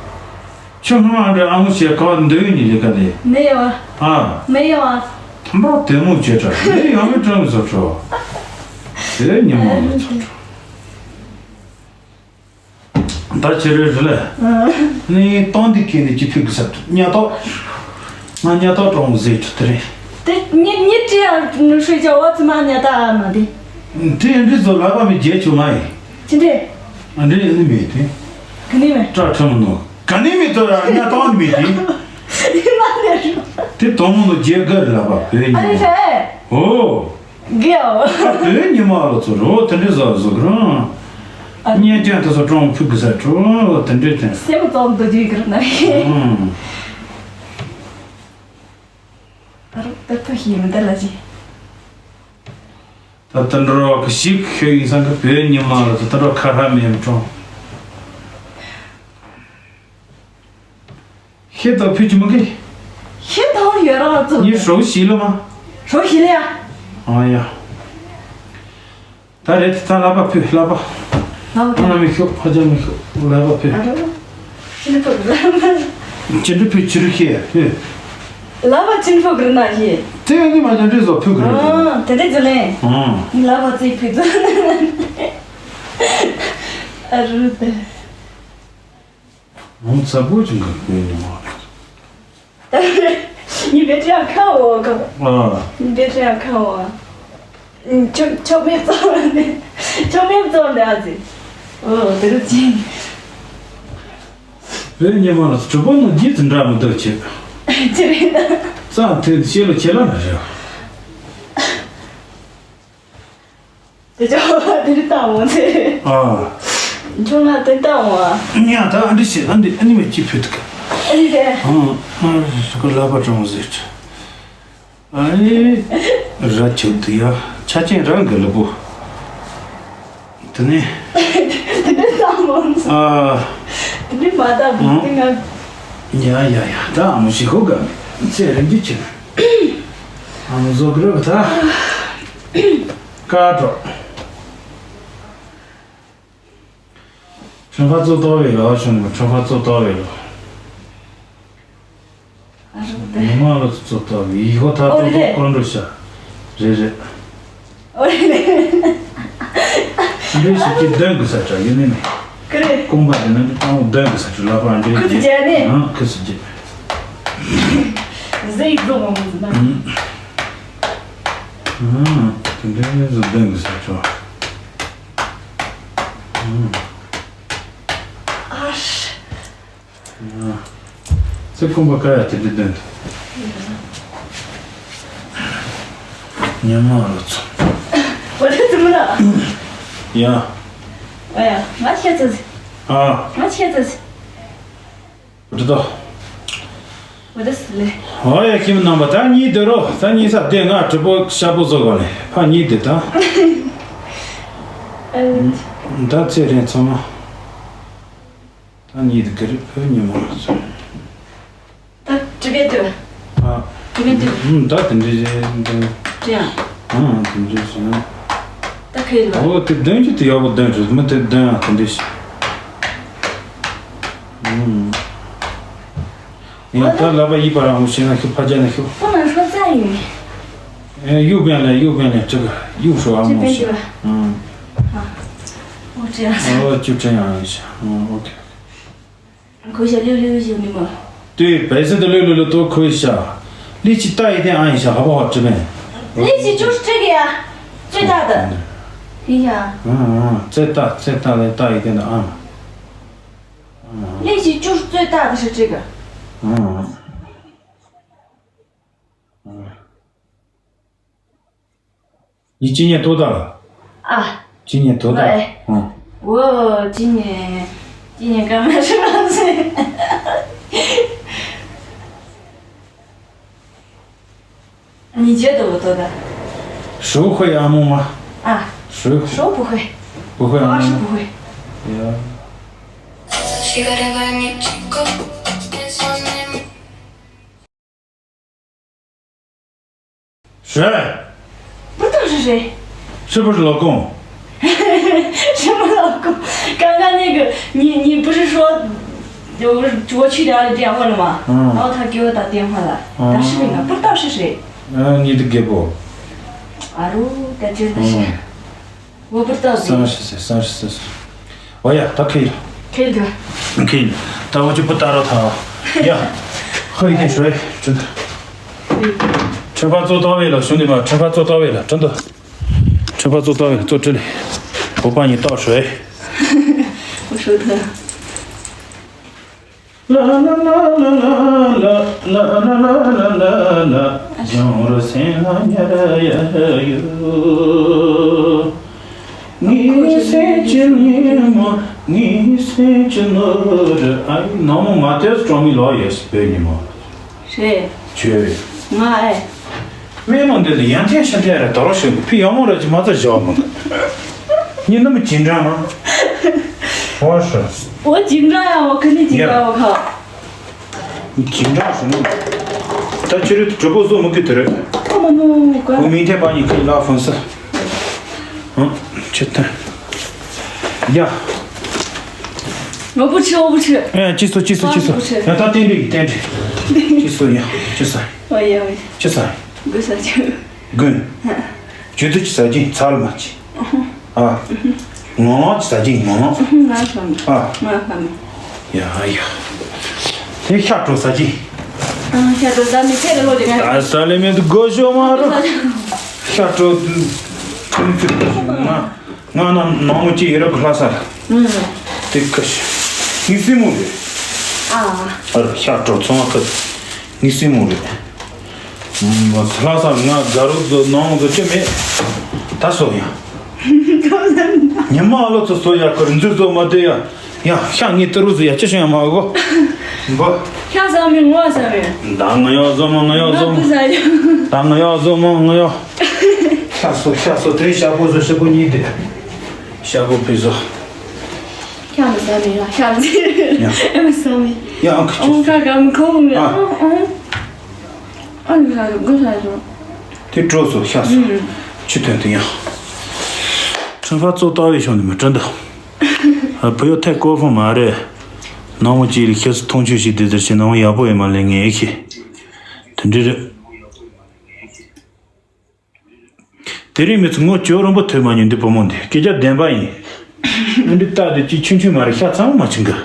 ཁྱོད་སྔོན་མ་འདྲ་ཨ་མོ་བྱས་ག་འདོད་ཡོད་ནི་ལས་ཀ་ལས། མེད་ཡོད། ཨ། མེད་ཡོད། ཐམ་པ་དེ་མོ་བྱས་དྲ་མེད་ཡོད་མེད་དྲ་མི་བཟོ་དྲ། དེ་ཉི་མ་མི་བཟོ་དྲ། ད་ཁྱེད་རེ་རེ་ལ། ནི་སྟོང་འདི་ཁྱེད་ནི་ཅི་ཕུད་གི་ཟེར་ཉ་ཏོག་ང་ཉ་ཏོག་གྲོང་ཟེར་དྲ་དེ་རེད། དེ་ཉི་ཉི་ཏྲི་ཡང་ཧྲུའི་ཅོ་བ་ཙི་མ་ཉ་ཏ་ཨ་མ་དེ། དེ་འདྲི་བཟོ་ལ་བ་མི་རྒྱལ་ཆུ་མ་ཡིན། ཅི་འདྲེ། ཨ་འདྲེ་ཨ་ནི་མེད་དེ། ག་ནི་མེད། སྐྲ་ཁྲ་མོ་ནོ། ག་ནི་མེད་དོ་ར་ང་ཏང་མེད་དེ། ཨི་མ་ནེ་རུ། དེ་དོང་མོ་ནོ་རྒྱལ་དགའ་རི་ལ་བ་བོད་ཨ་ནི་ཉི་མ། ཧེ། ཨོ། རྒྱལ། ཨ་བོད་ཉི་མ་ལོ་ཚོ་རོ་དེ་འདྲེ་བཟོ་བཟོ་གི་རང་། ཨ་ཉན་ཅན་དེ་ཚོ་ཀྲོང་ཕུག་གི་ས་ཁྲོ་དེ་འདྲེ་དེ། སེམས་ཙོག་འདུ་རྒྱུ་གི་ར་ན་ཧེ། ཨང་། ད་རུ་ད་ཕུ་ཤི་མི་ད་ལ་ཅི། ད་ད་འགྲོ་བ་གི་ཞིག་ཤོད་ཡིན་སང་གི་བོད་ཉི་མ་ལ་ད་ད་འགྲོ་ཁ་ཧྲ་མེད་ཀྲོང་། ཤེས་ད་ཕུད་ཀྱི་མི་གི། ཤེས་ད་ཡོད་ར་ཙུ། ཉི་ཧྲོ་ཤི་ལ་མ། ཧྲོ་ཤི་ལ་ཡ། ཨ་ཡ། ད་རེད་ད་ལབ་པ་ཕུད་ལབ་པ། ལབ་པ་ཕུད། ཨ་ན་མི་ཤོག་ཕ་ཅག་མི་ཤོག་ལབ་པ་ཕུད། ཨ་རོ། ཅི་འདྲ་ཕུད་ལབ། ཅི་འདྲ་ཕུད་ཅི་རུ་ཤེས་ཕུད། ལབ་པ་ཅི་འདྲ་ཕུད་གི་རེད་ན་ཤེས། དེ་ཡང་ནི་མ་ཅང་འདྲི་བཟོ་ཕུད་གི་རེད། ཨ་དེ་འདྲ་ཅི་ལེན། ཨ་ནི་ལབ་པ་ཙི་ཕུད་ཙི། ཨ་རུ་དེ། ངོ་ཚ་པོ་ཅིག་གི་དཔེ་ཉོ་བ་རེད། ཉི་བེ་ཏྲི་ཡ་ཁ་འོ་ག་ཨ། ཉི་བེ་ཏྲི་ཡ་ཁ་འོ། ཆོ་ཆོ་མེ་བཙོ་ནས་ཆོ་མེ་བཙོ་ནས་ཨ་ཙི། འོ་དེ་རུ་ཅི། བོད་ཉི་མ་ལ་གྲུ་པ་ནང་རྗེས་སུ་འདྲ་མི་འདུག་ཅེས། ཅི་རེད་ན། རྩ་མཐུན་ཤེས་ལོ་ཁྱེད་ལ་ན་རེད། དེ་ཅོག་དེ་རི་ཏང་འོང་ཚེ། ཨ། ཁྱོད་ང་དེ་ཏང་འོང་ཨ། ཉ་ད་ཨ་འདྲི་ཞེས་ཨ་འདི་ཨ་ནི་མེད་ཅི་ཕུད་ཐུག་ཨ་ནི་དེ། ཨང་། ང་རི་ཀོ་ལ་པ་ཀྲོང་ཟེར། ཨ་ནི། ར་ཁྱོད་དུ་ཡ་ཆ་ཅན་རང་གི་ལུ་བུ། དེ་ནི། དེ་ནི་ཏང་འོང་ཚེ། ཨ། དེ་ནི་མ་ཏང་འོང་དེ་ང་། ཡ་ཡ་ཡ་ད་ཨ་མོ་ཞིག་ཧོ་ག་ཚེ་རིང་གི་ཆེ། ཨ་མོ་བཟོ་གི་རོགས་ད། ཀ་ཏོ། ཁྲོན་ཁ་ཙོ་ཏོ་བའི་ལོ་བྱུང་མ། ཁྲོན་ཁ་ཙོ་ཏོ་བའི་ལོ། ཨ་རོ་དེ། ཉི་མ་ལོ་ཙོ་ཏོ་བའི་ཡི་ཧོ་ཐ་ཨོ་ཏོ་རེད་ཏོ་རེད། ཀོན་འགྲོ་ཤ། རེད་རེད། ཨོ་རེད་རེད། འདྲེ་ཞིག་གི་གདོན་གི་ས་ཆ་ཡིན་ནི་མེད། ཀི་རེད། ཀོང་པ་དེ་ནི་ཏང་གདོན་གི་ས་ཆ་ལ་པ་འདྲེ་ཁུ་ཚུར་རྒྱག་ནི། ཨང་ཁུ་ཚུར་རྒྱག་ཟེ་ཡིག་ལོ་མང་མང་ཟེར་ན། ཨང་། ཨང་། དེ་འདྲའི་ཟེ་གདོན་གི་ས་ཆ། ཨང་། ཨ་ཧྲ། ཚེ་ཁོང་པ་ཀ་ཡ་དེ་འདྲི་དོན་དུ། ཉི་མ་ལོ་ཚོ། འོ་དེ་ཙི་མི་ར། ཡ། ཨ་ཡ། ང་ཁྱེད་ཚོ་ཟི། ཨ། ང་ཁྱེད་ཚོ་ཟི། འདྲི་དོ། འོ་དེ་སི་ལེ། ཨོ་ཡ་ཁྱིམ་ནང་པ་ད་གཉིས་དེ་རོ། ད་གཉིས་ས་དེ་ང་གྲི་པོ་ཤ་པོ་བཟོ་ག་ལེ། ཕ་གཉིས་དེ་ད། ཨ། ད་ཚེ་རིང་ཚང་མ། ད་ཉིད་དུ་ག་རེ་ཕོ་ཉི་མ་སོང་། ད་དྲི་བའི་དུས། ཨ། དྲི་བའི་དུས། ཨུམ། ད་དེ་འདྲའི་རེད་འདུག་དྲི་ཡང་། ཨང་། དེ་འདྲའི་རེད། ད་ཁེལ་བ། ཨོ་དེ་གདོན་གྱི་དེ་ཡག་པོ་གདོན་རེད་མི་དེ་གདོན་ཡང་དེ་འདྲའི་ཞིག་ཨུམ། ཡང་ད་ལབ་པ་ཡིད་པ་རང་མོ་ཤེས་ན་ཤོག་ཕ་རྒྱ་ན་ཤོག་ཁོ་ན་ཧྲོ་ཙ་ཡིན། ཨེ་གཡུ་བན་ལ་གཡུ་བན་ལ་ཅིག་གཡུ་ཧྲོ་ཨ་མོ་ཤེས། ཨུམ། ཨོ་དྲི་ཡང་། ཨོ་ཅིག་དྲི་ཡང་ཡིན་ཤག་ཨུམ། ཨོ་ཁེ། 可以下六六六的吗？对，白色的六六六都可以下。力气大一点按一下，好不好，志明？力气就是这个呀，最大的。等一下啊。嗯嗯，再大再大再大一点的按。嗯。力气就是最大的是这个。嗯。 你今年多大了？啊。今年多大？喂。嗯。我今年，今年刚满十八岁。你觉得我多大？手会按摩吗？啊。手会。手不会。不会按摩吗？我二十不会。呀。 谁？不知道是谁。是不是老公？什么老公？刚刚那个，你，你不是说，我，我去聊了电话了吗？嗯。然后他给我打电话了，嗯。打视频了，不知道是谁。嗯，你的给不？啊喽，他真的是。嗯。 我不知道谁。三十岁，三十四岁。哦呀，他可以了。可以的。可以了。他我就不打扰他了。呀，喝一点水，真的。可以。吃饭做到位了，兄弟们，吃饭做到位了，真的。吃饭做到位了，坐这里，我帮你倒水。我手疼。 ཨ་ཡི་ནང་མོ་མ་ཏོས་གྲོང་མི་ལོ་ཡོད་སི་བོད་ཉི་མ། རེད། ཁྱོད། ང་ཨེ། 妹妹，你的两天三天了，多少岁？比杨某儿子嘛在小嘛。你那么紧张吗？我说。我紧张呀，我肯定紧张，呀。我靠。你紧张什么？他其实直播做么给的人。不不不不不，我明天把你可以拉粉丝。嗯，去谈。呀。我不吃，我不吃。哎，激素，激素，激素。我不吃。让他点这个，点这个。激素呀，激素。我也，我也。激素。 དགུ་ས་ཆུ། དགུ། ཇུ་དུ་ཅི་ཟ་གྱིན་ཚར་མ་ཅི། ཨ། ངོ་ངོ་ཅི་ཟ་གྱིན་ངོ་ངོ། ང་ཤོར་མི། ཨ། ང་ཤོར་མི། ཡ་ཡ། དེ་ཤ་བྲོ་ཟ་གྱིན། ཨ། ཤ་བྲོ་ཟ་མི་ཚེ་ལ་ལོ་དེ་ང་། ད་ཟ་ལེ་མེད་དུ་དགོ་ཤོ་མ་རོ། ཤ་བྲོ། ང་ང་ན་ནང་མོ་ཅི་ཡེ་ར་ག་ལྷ་ས་ལ། ཨུ། དེ་ཀ་ཤི། ངི་སི་མོ་རེད། ཨ། ཨ་རོ་ཤ་བྲོ་ཚོང་ཁ། ངི་སི་མོ་རེད། ལྷ་ས་ང་དགའ་རོགས་ཚོ་ནང་ཚོ་ཅི་མེད། ད་སོ་ཡ། ཉི་མ་ཨ་ལོ་ཚོ་སོ་ཡ་ཁུར་འཛུལ་ཚོ་མ་དེ་ཡ། ཡ་ཤ་ངའི་ཏི་རུ་ཚོ་ཡ་ཅི་བྱུང་ཡ་མ་གོ། འབོ། ཤ་ཟ་མི་ངོ་ཟ་མི། ད་ང་ཡ་ཟོ་མ་ང་ཡ་ཟོ་མ། ང་བུ་ཟ་ཡ། ད་ང་ཡ་ཟོ་མ་ང་ཡ། ཤ་སོ་ཤ་སོ་དེ་ཤ་པོ་ཟོ་ཤ་པོ་གཉིས་དེ། ཤ་པོ་ཕི་ཟོ། ཤ་མི་ཟ་མི་ཡ་ཤ་མི་ཟ། ཡ། ཨེ་མི་ཟ་མི། ཡ་ཨང་ཁ་ཅི། ཨང་ཁ་གམ་ཁོ་མི། ཨ། ཨང་ཨང་། ཨ་ནི་ས་རུ་དགུ་ས་རུ། དེ་གྲོགས་སུ་ཤ་སུ། ཨུམ། ཆུ་ཐོན་དུ་ཡང་། ཁྲིམས་ཕ་གཙོ་ལྟ་བའི་ཤོང་ནི་མི་དྲན་དུ། བུ་ཡོད་ཐད་ཀོ་ཧྥུ་མ་རེད། ནང་མོ་ཅིག་ལ་ཁྱེད་སུ་མཐོང་ཆོས་ཤིག་དེ་ལྟར་བྱེད་ནང་མོ་ཡག་པོ་ཡོད་མ་ལས་ངས་ཨེ་ཤེས། དེ་འདྲ་རེད། དེ་རིང་མི་ཚོ་ངོ་ཅོ་རོང་པོ་ཐོས་མ་མྱོང་འདི་བུ་མོ་འདི་སྐད་ཆ་བདེན་པ་ཡིན། ཨ་འདི་ལྟ་དེ་ཅི་ཆུང་ཆུང་མ་རེད་ཤ་ཚང་མ་ཆུང་གི།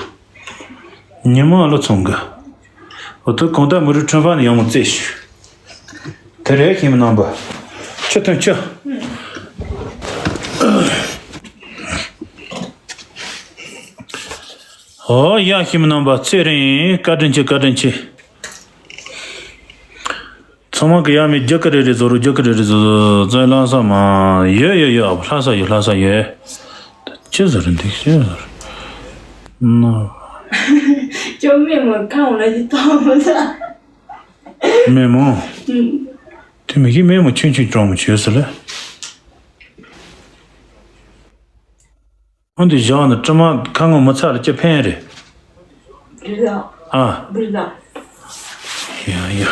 ཉི་མ་ལོ་ཚོང་གི། འོ་ཐུ་གང་ལྟར་མི་རུ་ཁྲིམས་ཕ་ནི་ཡང་མོ་རྩེ་ཞུ། དེ་རེད་ཁྱིམ་རྣམ་པ། ཆུ་ཐོན་ཆུ། ཨོ་ཡ་ཁྱིམ་རྣམ་པ་ཚེ་རིང་བཀའ་དྲིན་ཆེ་བཀའ་དྲིན་ཆེ། ཚང་མ་གི་ཡ་མི་རྒྱ་གི་རེ་རེ་བཟོ་རོ་རྒྱ་གི་རེ་རེ་བཟོ་བཟོ་བཙན་ལྷ་ས་མ་ཡོད་ཡོད་ཡོད་ཨ་ལྷ་ས་ཡོད་ལྷ་ས་ཡོད། ཅི་བཟོ་རེ་འདུག་ཅི་བཟོ་རེ་ན། ཅོ་མེད་མོ་ཁང་ལ་ཅི་གཏོང་མོ་ས། མེད་མོ། དེ་མི་གི་མེད་མོ་ཆུན་ཆུན་ཀྲོང་མོ་བྱོས་ཟེར་ལ། ཨ་འདི་བཞག་ནི་དྲི་མ་ཁ་ངོ་མི་ཚ་ལ་ཅི་ཕན་རེད། རི་ལ། ཨ། བི་ལ། ཡ་ཡ།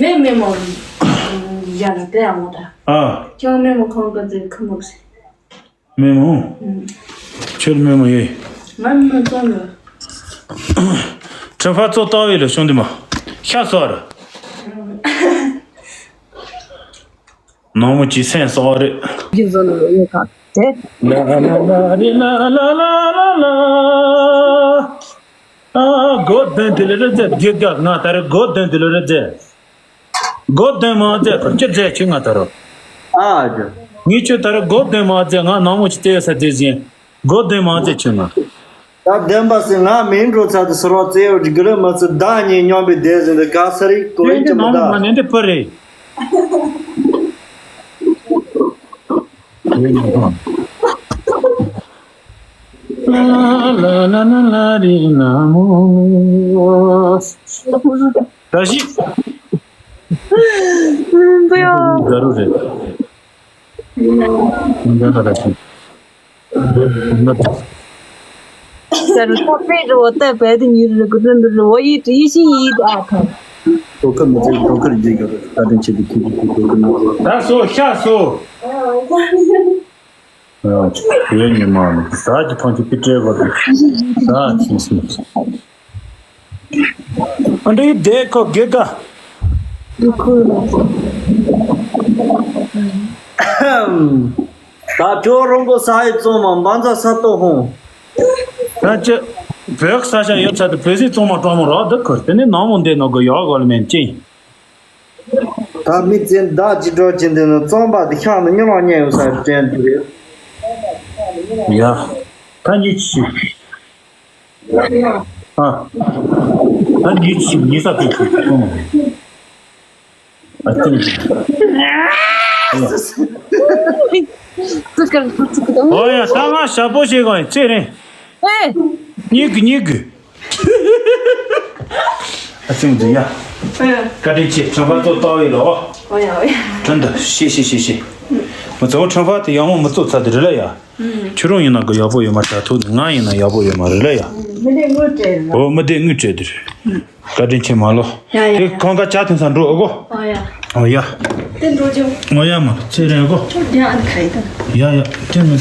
མེད་མེད་མོ། ཡ་ལ་དེ་ཡང་མོ་ད། ཨ། ཁྱོད་མེད་མོ་ཁང་གི་ཚེ་ཁུ་མོ་ཟེར། མེད་མོ། ཁྱོད་མེད་མོ་ཡོད། ང་མི་ཚོ་ནི། ཁྲི་ཕ་གཙོ་ལྟ་བའི་ལ་ཤོང་དུ་མ། ཤ་སོ་ར། ནང་མོ་ཅི་སེམས་གསོ་བ་རེད། རྒྱུ་བཟོ་ནི་ཡོད་ཁ་དེ། ལ་ལ་ལ་རི་ལ་ལ་ལ་ལ་ལ། ཨ་སྒོ་དོན་དེ་ལ་རེད་ཟེར་རྒྱུ་དགའ་ང་ད་རེ་སྒོ་དོན་དེ་ལ་རེད་ཟེར། སྒོ་དོན་མ་ཟེར་ཁུར་ཅི་ཟེར་ཆུ་ང་ད་རོ། ཨ་ཅོ། ངས་ཆུ་ད་རེ་སྒོ་དོན་མ་ཟེར་ང་ནང་མོ་ཅི་བལྟས་ས་དེ་བཞིན། སྒོ་དོན་མ་ཟེར་ཆུ་ང་། ད་བདེན་པ་ཟེར་ང་མིང་འགྲོ་ཚར་དུ་ཟེར་བ་བཙལ་བ་གི་ལ་མ་ཚུ་ཟླ་གཉིས་མཉམ་པའི་སྡེ་ཟིན་དུ་ག་ས་རིག་གོ་ཡིན་ནས་ཀྱི་མ་ནང་ད། མ་ནས་འདི་པུ་རེད། ལ་ལ་ལ་ལ་རི་ན་མོ། ད་ཞིག 不要。ད་རུ་རེད། ད་ད་ད་ཞིག 但是他背着我戴白的女人，可真的是我一直一心一意的爱她。 ད་སོ་ཤ་སོ། ཡོད་ཉི་མ་ནི་ཟ་གི་ཐང་གི་པི་ཏྲེ་གོ་ཟ་ཁྱིམ་སུ། ཨ་འདྲའི་བསྡད་ཁོ་དགེ་དགའ། ད་ཁྱོད་རང་གོ་ས་ཡི་བཙོང་མ་འབའ་འཛའ་ས་ཏོ་ཧོང་། ད་ཅི། བོད་ས་ཆ་ཡོད་ཚད་དུ་བོད་ཟིག་བཙོང་མ་གྲོང་མོ་རོགས་འདི་ཁུར་དེ་ནི་ནང་མོ་འདི་ནོ་གི་ཡོག་གོ་ལ་མེན་ཅིང་། ད་མི་ཚན་བདག་ཅི་འགྲོ་ཅི་འདི་ནི་བཙོང་པ་དེ་ཤང་ནི་སྨྱོ་ལག་ཉན་ཡོད་ས་དྲན་དུ་རེད། ཡ། ད་ཉིད་ཆི། ཨ། ད་ཉིད་ཆི་ཉི་ས་དུ་ཆུ་ཐོང་། ཨ་ཙི། ཙི་ཀར་ཙི་ཀར། ཨོ་ཡ་ད་ང་ཞབས་པོ་ཞིག་གང་ཡིན་ཙི་རེད། ཨེ། ཉིད་གི་ཉིད་གི། ཨ་ཙི་མོ་ཙི་ཡ། བཀའ་དྲིན་ཆེ་ཁྲང་ཧྥ་ཏོ་ཏོ་ཡི་ལོ། ཨོ་ཡ་ཨོ་ཡ། དྲན་དུ་ཤེས་ཤེས་ཤེས་ཤེས། མི་ཚོ་ཁྲང་ཧྥ་དེ་ཡང་མོ་མི་ཚོ་ཚ་དེ་རེད་ལ་ཡ། ཁྱོད་རང་ཡིན་ན་གི་ཡག་པོ་ཡོད་མ་རེད་ད་ཐུག་ང་ཡིན་ན་ཡག་པོ་ཡོད་མ་རེད་ལ་ཡ། མི་དེ་དངུལ་སྤྲད་རེད། ཨོ་མི་དེ་དངུལ་སྤྲད་དེ་རེད། བཀའ་དྲིན་ཆེ་མ་ལོ། ཡ་ཡ་དེ་ཡ། ཁང་ཁ་ཆ་ཐུན་ས་འགྲོ་ཨོ་གོ། ཨོ་ཡ། ཨོ་ཡ། དེ་འགྲོ་ཅོ། ཨོ་ཡ་མ་ལོ་ཚེ་རིང་ཨོ་གོ། ཁྱོད་དེ་ཨ་ཁ་ཡི་ད། ཡ་ཡ་དེ་མི།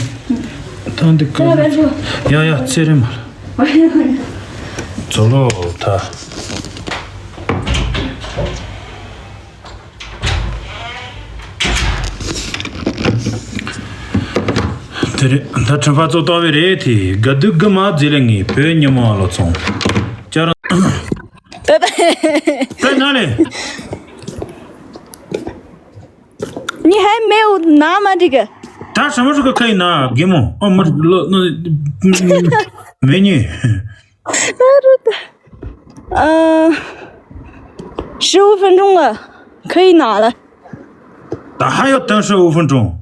ཐང་དེ་ཁ། ཡ་ཡ་ཚེ་རིང་མ་ལོ། ཨོ་ཡ་ཨོ་ཡ། ཛོ་ལོ་ད། དེ་རེད་ད་ཁྲིམས་ཕ་གཙོ་ལྟ་བའི་རེད་དེ་དགའ་སྡུག་དགུ་མ་རྫི་ལ་ངས་བོད་ཉི་མ་ལོ་ཚོང་། ཅར། ད་ན་ལེ།你还没有拿吗？这个。 ད་什么时候可以拿？给我。哦，没，没，没，没呢。 呃，十五分钟了，可以拿了。 ད་ཧ་ཡོད་དང་十五分钟。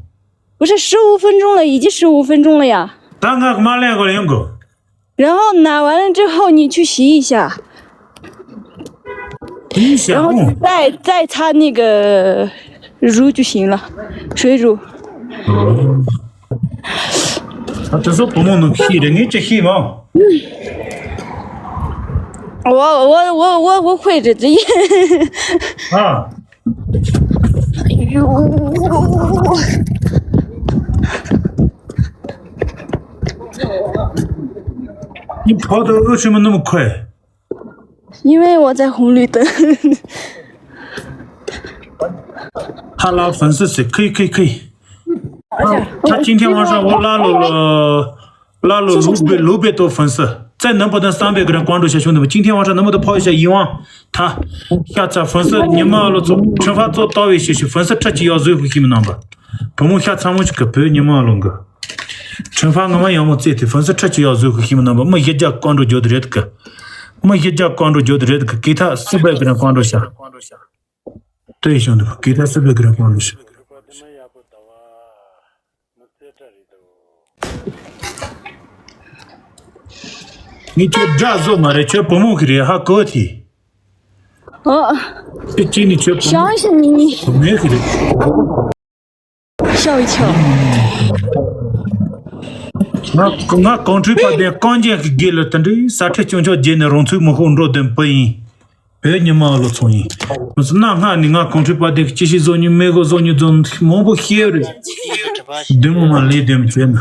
不是，十五分钟了，已经十五分钟了呀。 ད་ང་མ་ལེན་གོ་ཡོང་གོ། 然后拿完了之后，你去洗一下， ཡིན་ཤག 然后再再擦那个乳就行了，水乳。 ཨ་དེ་ཚོ་བུ་མོ་ནང་ཤི་རེ་ངས་ཅི་ཤི་མ། 我我我我我会这这。 ཨ། 哎呦。你跑得为什么那么快？因为我在红绿灯。他拉粉丝是可以可以可以。他今天晚上我拉拢了，拉拢六百六百多粉丝，再能不能三百个人关注一下兄弟们？今天晚上能不能跑一下一万？他下次粉丝你们老做惩罚做到位些许，粉丝出去要最后什么number？朋友下次我去给朋友你们弄个。 ཁྲིམས་ཕ་ངོ་མ་ཡག་མོ་བཙལ་ཏེ་ཧྥུན་སི་ཁྲི་གཅིག་ཡག་བཟོས་ཤིག་ཤི་མི་རྣམ་པ། མི་བཞི་བརྒྱ་བཀའ་འགྲོ་རྒྱུ་དེ་རེད་གི། མི་བཞི་བརྒྱ་བཀའ་འགྲོ་རྒྱུ་དེ་རེད་གི། གི་ཐ་སི་བེ་གི་རང་བཀའ་འགྲོ་ཤ། ལྟོས་ཤོང་དུ་གི་ཐ་སི་བེ་གི་རང་བཀའ་འགྲོ་ཤ། ངས་ཁྱོད་དགྲ་བཟོ་མ་རེད། ཁྱོད་བུ་མོ་གི་རེད་ཧ་གོ་ཐི། ཨོ། ཁྱོད་གཅིག་ནི་ཁྱོད་བུ་མོ། བྱང་ཞིང་ཉིད། བུ་མོ་གི་རེད། 吓我一跳。 ང་ང་གོང་ཁྲོས་པ་དེ་རྐང་རྒྱན་གྱི་དགེ་ལ་དེ་འདྲའི་ས་ཁྲལ་སྐྱོན་ཆོག་རྒྱལ་ནས་རང་ཚུགས་མི་ཤོག་འགྲོ་དོན་པོ་ཡིན། བོད་ཉི་མ་ལོ་ཚོང་ཡིན། མི་ཚོ་གནའ་སྔ་ནས་ང་གོང་ཁྲོས་པ་དེ་ཅི་ཞིག་བཟོ་ཉུ་མེ་གོ་བཟོ་ཉུ་བཟོ་མང་པོ་ཤེས་རེད། བདུན་མོ་མ་ལས་དེ་མ་བྱས་ན།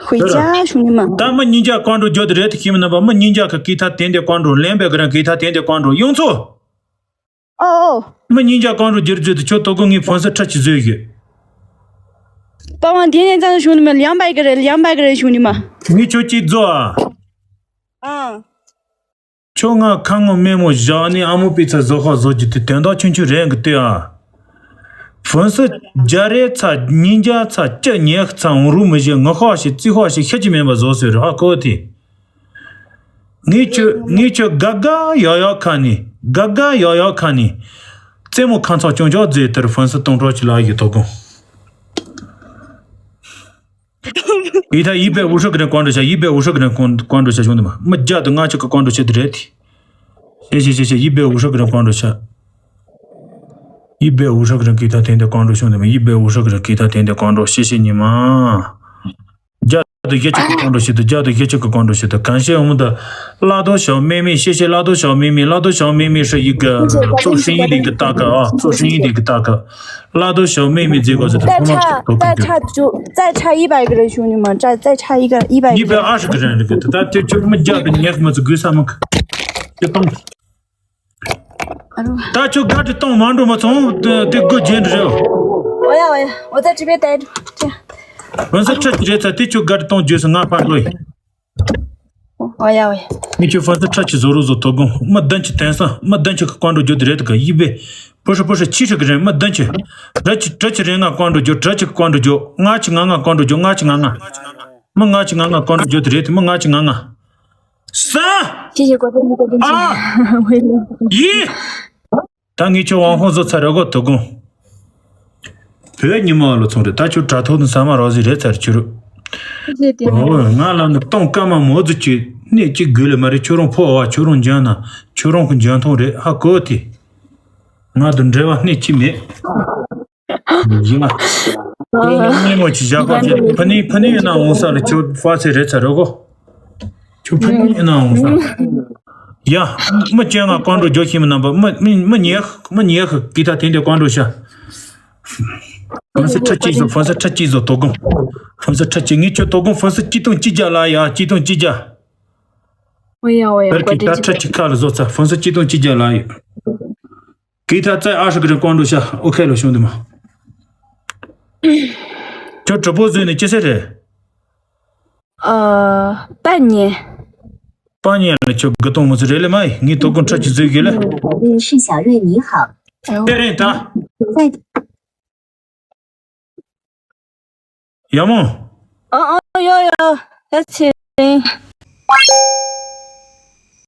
回家兄弟们。 ད་མི་ཉིན་རྒྱ་བཀའ་འགྲོ་རྒྱུ་དེ་རེད་དེ་ཤི་མི་རྣམ་པ། མི་ཉིན་རྒྱ་གི་གི་ཐ་དེ་འདི་བཀའ་འགྲོ་ལེན་པའི་གི་རང་གི་ཐ་དེ་འདི་བཀའ་འགྲོ་ཡོང་ཚོ། ཨོ་ཨོ། མི་ཉིན་རྒྱ་བཀའ་འགྲོ་རྒྱུར་བརྗོད་དུ་ཁྱོད་དོ་དགོང་ངས་ཧྥུན་སི་ཁྲི་གཅིག་བཟོས་ཡོད། པ་ཝང་དེ་ནས་ཙང་བྱུང་ནི་མི་ལིའང་པའི་གི་རེད། ལིའང་པའི་གི་རེད་བྱུང་ནི་མ། ངས་ཁྱོད་ཀྱིས་བཟོ་ཨ། ཨ། ཁྱོད་ང་ཁ་ངོ་སྨན་མོ་བཞག་ནས་ཨ་མོ་པི་ཚ་བཟོ་ཁ་བཟོ་རྒྱུ་དེ་དོན་དག་ཆུང་ཆུང་རེད་གི་ལྟོས་ཨ། ཧྥུན་སི་རྒྱ་རེ་ཚ་ཉིན་རྒྱ་ཚ་སྐྱི་ཉེ་ཚ་འོང་རུ་མི་བཞི་ངུ་ཁ་ཞིག་རྩི་ཁ་ཞིག་ཤི་ཅི་མེད་པ་བཟོ་ཟེར་ཧ་གོ་དེ། ངས་ཁྱོད་ངས་ཁྱོད་དགའ་དགའ་ཡག་ཡག་ཁ་ནས་དགའ་དགའ་ཡག་ཡག་ཁ་ནས་རྩེད་མོ་ཁ་མཚར་ཅུང་ཅག་མཛད་དེར་ཧྥུན་སི་སྟོང་ཕྲག་གཅིག་ལ་ཡི་དོ་དགོང་། ཡི་ད་ཡི་བེ་འུ་ཧྲི་གི་རང་བཀའ་འགྲོ་བྱ། ཡི་བེ་འུ་ཧྲི་གི་རང་བཀའ་འགྲོ་བྱ་བྱུང་དུ་མ་མི་བརྒྱ་དང་ལྔ་བཅུ་གི་བཀའ་འགྲོ་བྱེད་དུ་རེད་དེ། ཤེ་ཤེ་ཤེ་ཤེ་ཡི་བེ་འུ་ཧྲི་གི་རང་བཀའ་འགྲོ་བྱ། ཡི་བེ་འུ་ཧྲི་གི་རང་གི་ད་དེ་འདི་བཀའ་འགྲོ་བྱུང་དུ་མ་ཡི་བེ་འུ་ཧྲི་གི་རང་གི་ད་དེ་འདི་བཀའ་འགྲོ་ཤེ་ཤེ་ཉི་མ། བརྒྱ་དང་བཞི་བཅུ་གི་བཀའ་འགྲོ་ཞིག་ཏུ་བརྒྱ་དང་བཞི་བཅུ་གི་བཀའ་འགྲོ་ཞིག་ཏུ་གང་ཤེས་འོང་དུ། བླ་རྡོ་ཞའོ་མེ་མེ་ཤེ་ཤེ་བླ་རྡོ་ཞའོ་མེ་མེ་བླ་རྡོ་ཞའོ་མེ་མེ་ཧྲི་ཡི་གི་做生意的一个大哥啊，做生意的一个大哥。 བླ་རྡོ་ཞའོ་མེ་མེ་མཛད་དགོས་ཟེར་དུ་ཐོག་མར་ཐོག་ཐོག་再差一百个人兄弟们，再再差一个一百个人。 ཡི་བེ་འུ་ཧྲི་གི་རང་རེད་གི་ད་ད་དེ་ཁྱོད་མི་བརྒྱ་དང་ཉེར་མ་ཚོ་དགོས་ས་མི་གི་དེ་སྟོང་། ཨ་རོ། ད་ཁྱོད་དགའ་དྲི་གཏོང་མ་འགྲོ་མ་ཚོང་དེ་དགོས་རྒྱན་རེད། 我要，我要，我在这边待着。这样。 ཧྥུན་སི་ཁྲི་གཅིག་རེད་ཚ་དེ་ཁྱོད་དགའ་དྲི་གཏོང་རྒྱུ་སུ་ང་ཕར་འགྲོ་ཡིན། 我要，我要。 ངས་ཁྱོད་ཧྥུན་སི་ཁྲི་གཅིག་བཟོ་རོགས་བཟོ་དོ་དགོང་། མི་བདུན་གྱི་དེང་སང་མི་བདུན་གྱི་བཀའ་འགྲོ་རྒྱུ་དེ་རེད་དགའ་ཡི་བེ། པུ་ཧྲི་པུ་ཧྲི་ཆི་ཧྲི་གི་རེད་མི་བདུན་གྱི། དྲུག་གི་དྲུག་གི་རེད་ང་བཀའ་འགྲོ་རྒྱུ་དྲུག་གི་བཀའ་འགྲོ་རྒྱུ་ལྔ་གི་ང་ང་བཀའ་འགྲོ་རྒྱུ་ལྔ་གི་ང་ང་། མི་ལྔ་གི་ང་ང་བཀའ་འགྲོ་རྒྱུ་དེ་རེད་དེ་མི་ལྔ་གི་ང་ང་། 三。 谢谢郭正明，郭正明。 ཨ། 我也 ཡི། ད་ངས་ཁྱོད་དབང་ཧོང་བཟོ་ཚར་ར་གོ་དོ་དགོང་། བོད་ཉི་མ་བ་ལོ་ཚོང་རེད་ད་ཁྱོད་དྲ་ཐོག་ཏུ་ཟ་མ་རོགས་ཟིག་རེད་ཚར་ཁྱོད་རུ། ཨོ་ང་ལ་ནི་གཏོང་སྐར་མ་མོ་ཟིག་ཁྱོད་གནས་གཅིག་དགོས་ལེ་མ་རེད། ཁྱོད་རང་ཕོ་བ་ཁྱོད་རང་འཇོན་ན་ཁྱོད་རང་གི་འཇོན་ཐང་རེད་ཧ་གོ་དེ། ང་དང་འབྲེལ་བ་སྣེ་གཅིག་མེད། ཡིན་ལ། ངས་ཉམས་ཉེས་མོ་ཅིག་བཞག་པ་ཅིག་ཕུ་ནི་ཕུ་ནི་ཡིན་ན་འོང་ས་ལ་ཁྱོད་ཧྥ་ཚེ་རེད་ཚ་རོ་གོ། ཁྱོད་ཕུ་ནི་ཡིན་ན་འོང་ས། ཡ། མི་ཅན་ང་བཀའ་འགྲོ་རྒྱོ་ཤིང་མི་རྣམ་པ་མི་མི་མི་ཉེ་མི་ཉེ་གི་ད་དེ་འདྲ་བཀའ་འགྲོ་ཤ། ཧྥོན་སི་ཁྲི་གཅིག་བཟོ་ཧྥོན་སི་ཁྲི་གཅིག་བཟོ་དོ་དགོང་། ཧྥོན་སི་ཁྲི་གཅིག་ངས་ཁྱོད་དོ་དགོང་ཧྥོན་སི་གཅིག་སྟོང་གཅིག་བརྒྱ་ལ་ཡ་གཅིག་སྟོང་གཅིག་བརྒྱ། 我也要，我也要，བར་གྱི་ད་ཁྲི་གཅིག་ཁ་ལ་བཟོ་ཚ་ཧྥོན་སི་གཅིག་སྟོང་གཅིག་བརྒྱ་ལ་ཡོད། གི་ད་ཙའི་ཨ་ཧྲི་གི་རིང་བཀའ་འགྲོ་ཤ་ཨོ་ཁེ་ལ་ཤོང་དུ་མ། ཁྱོད་གྲུ་པོ་བཟོས་ནས་ཅི་ཟེར་རེད། ཨ། པ་ཉེ། པ་ཉེ་ལ་ཁྱོད་དགུ་སྟོང་མི་ཚོ་རེད་ལེ་མ་ཡིན་ངས་དོ་དགོང་ཁྲི་གཅིག་བཟོས་གི་ལེ། 是小月你好。 དེ་རེད་ད། 在 ཡ་མོ། ཨ་ཨ་ཡོ་ཡོ། ཡ་ཚེ་རིང་།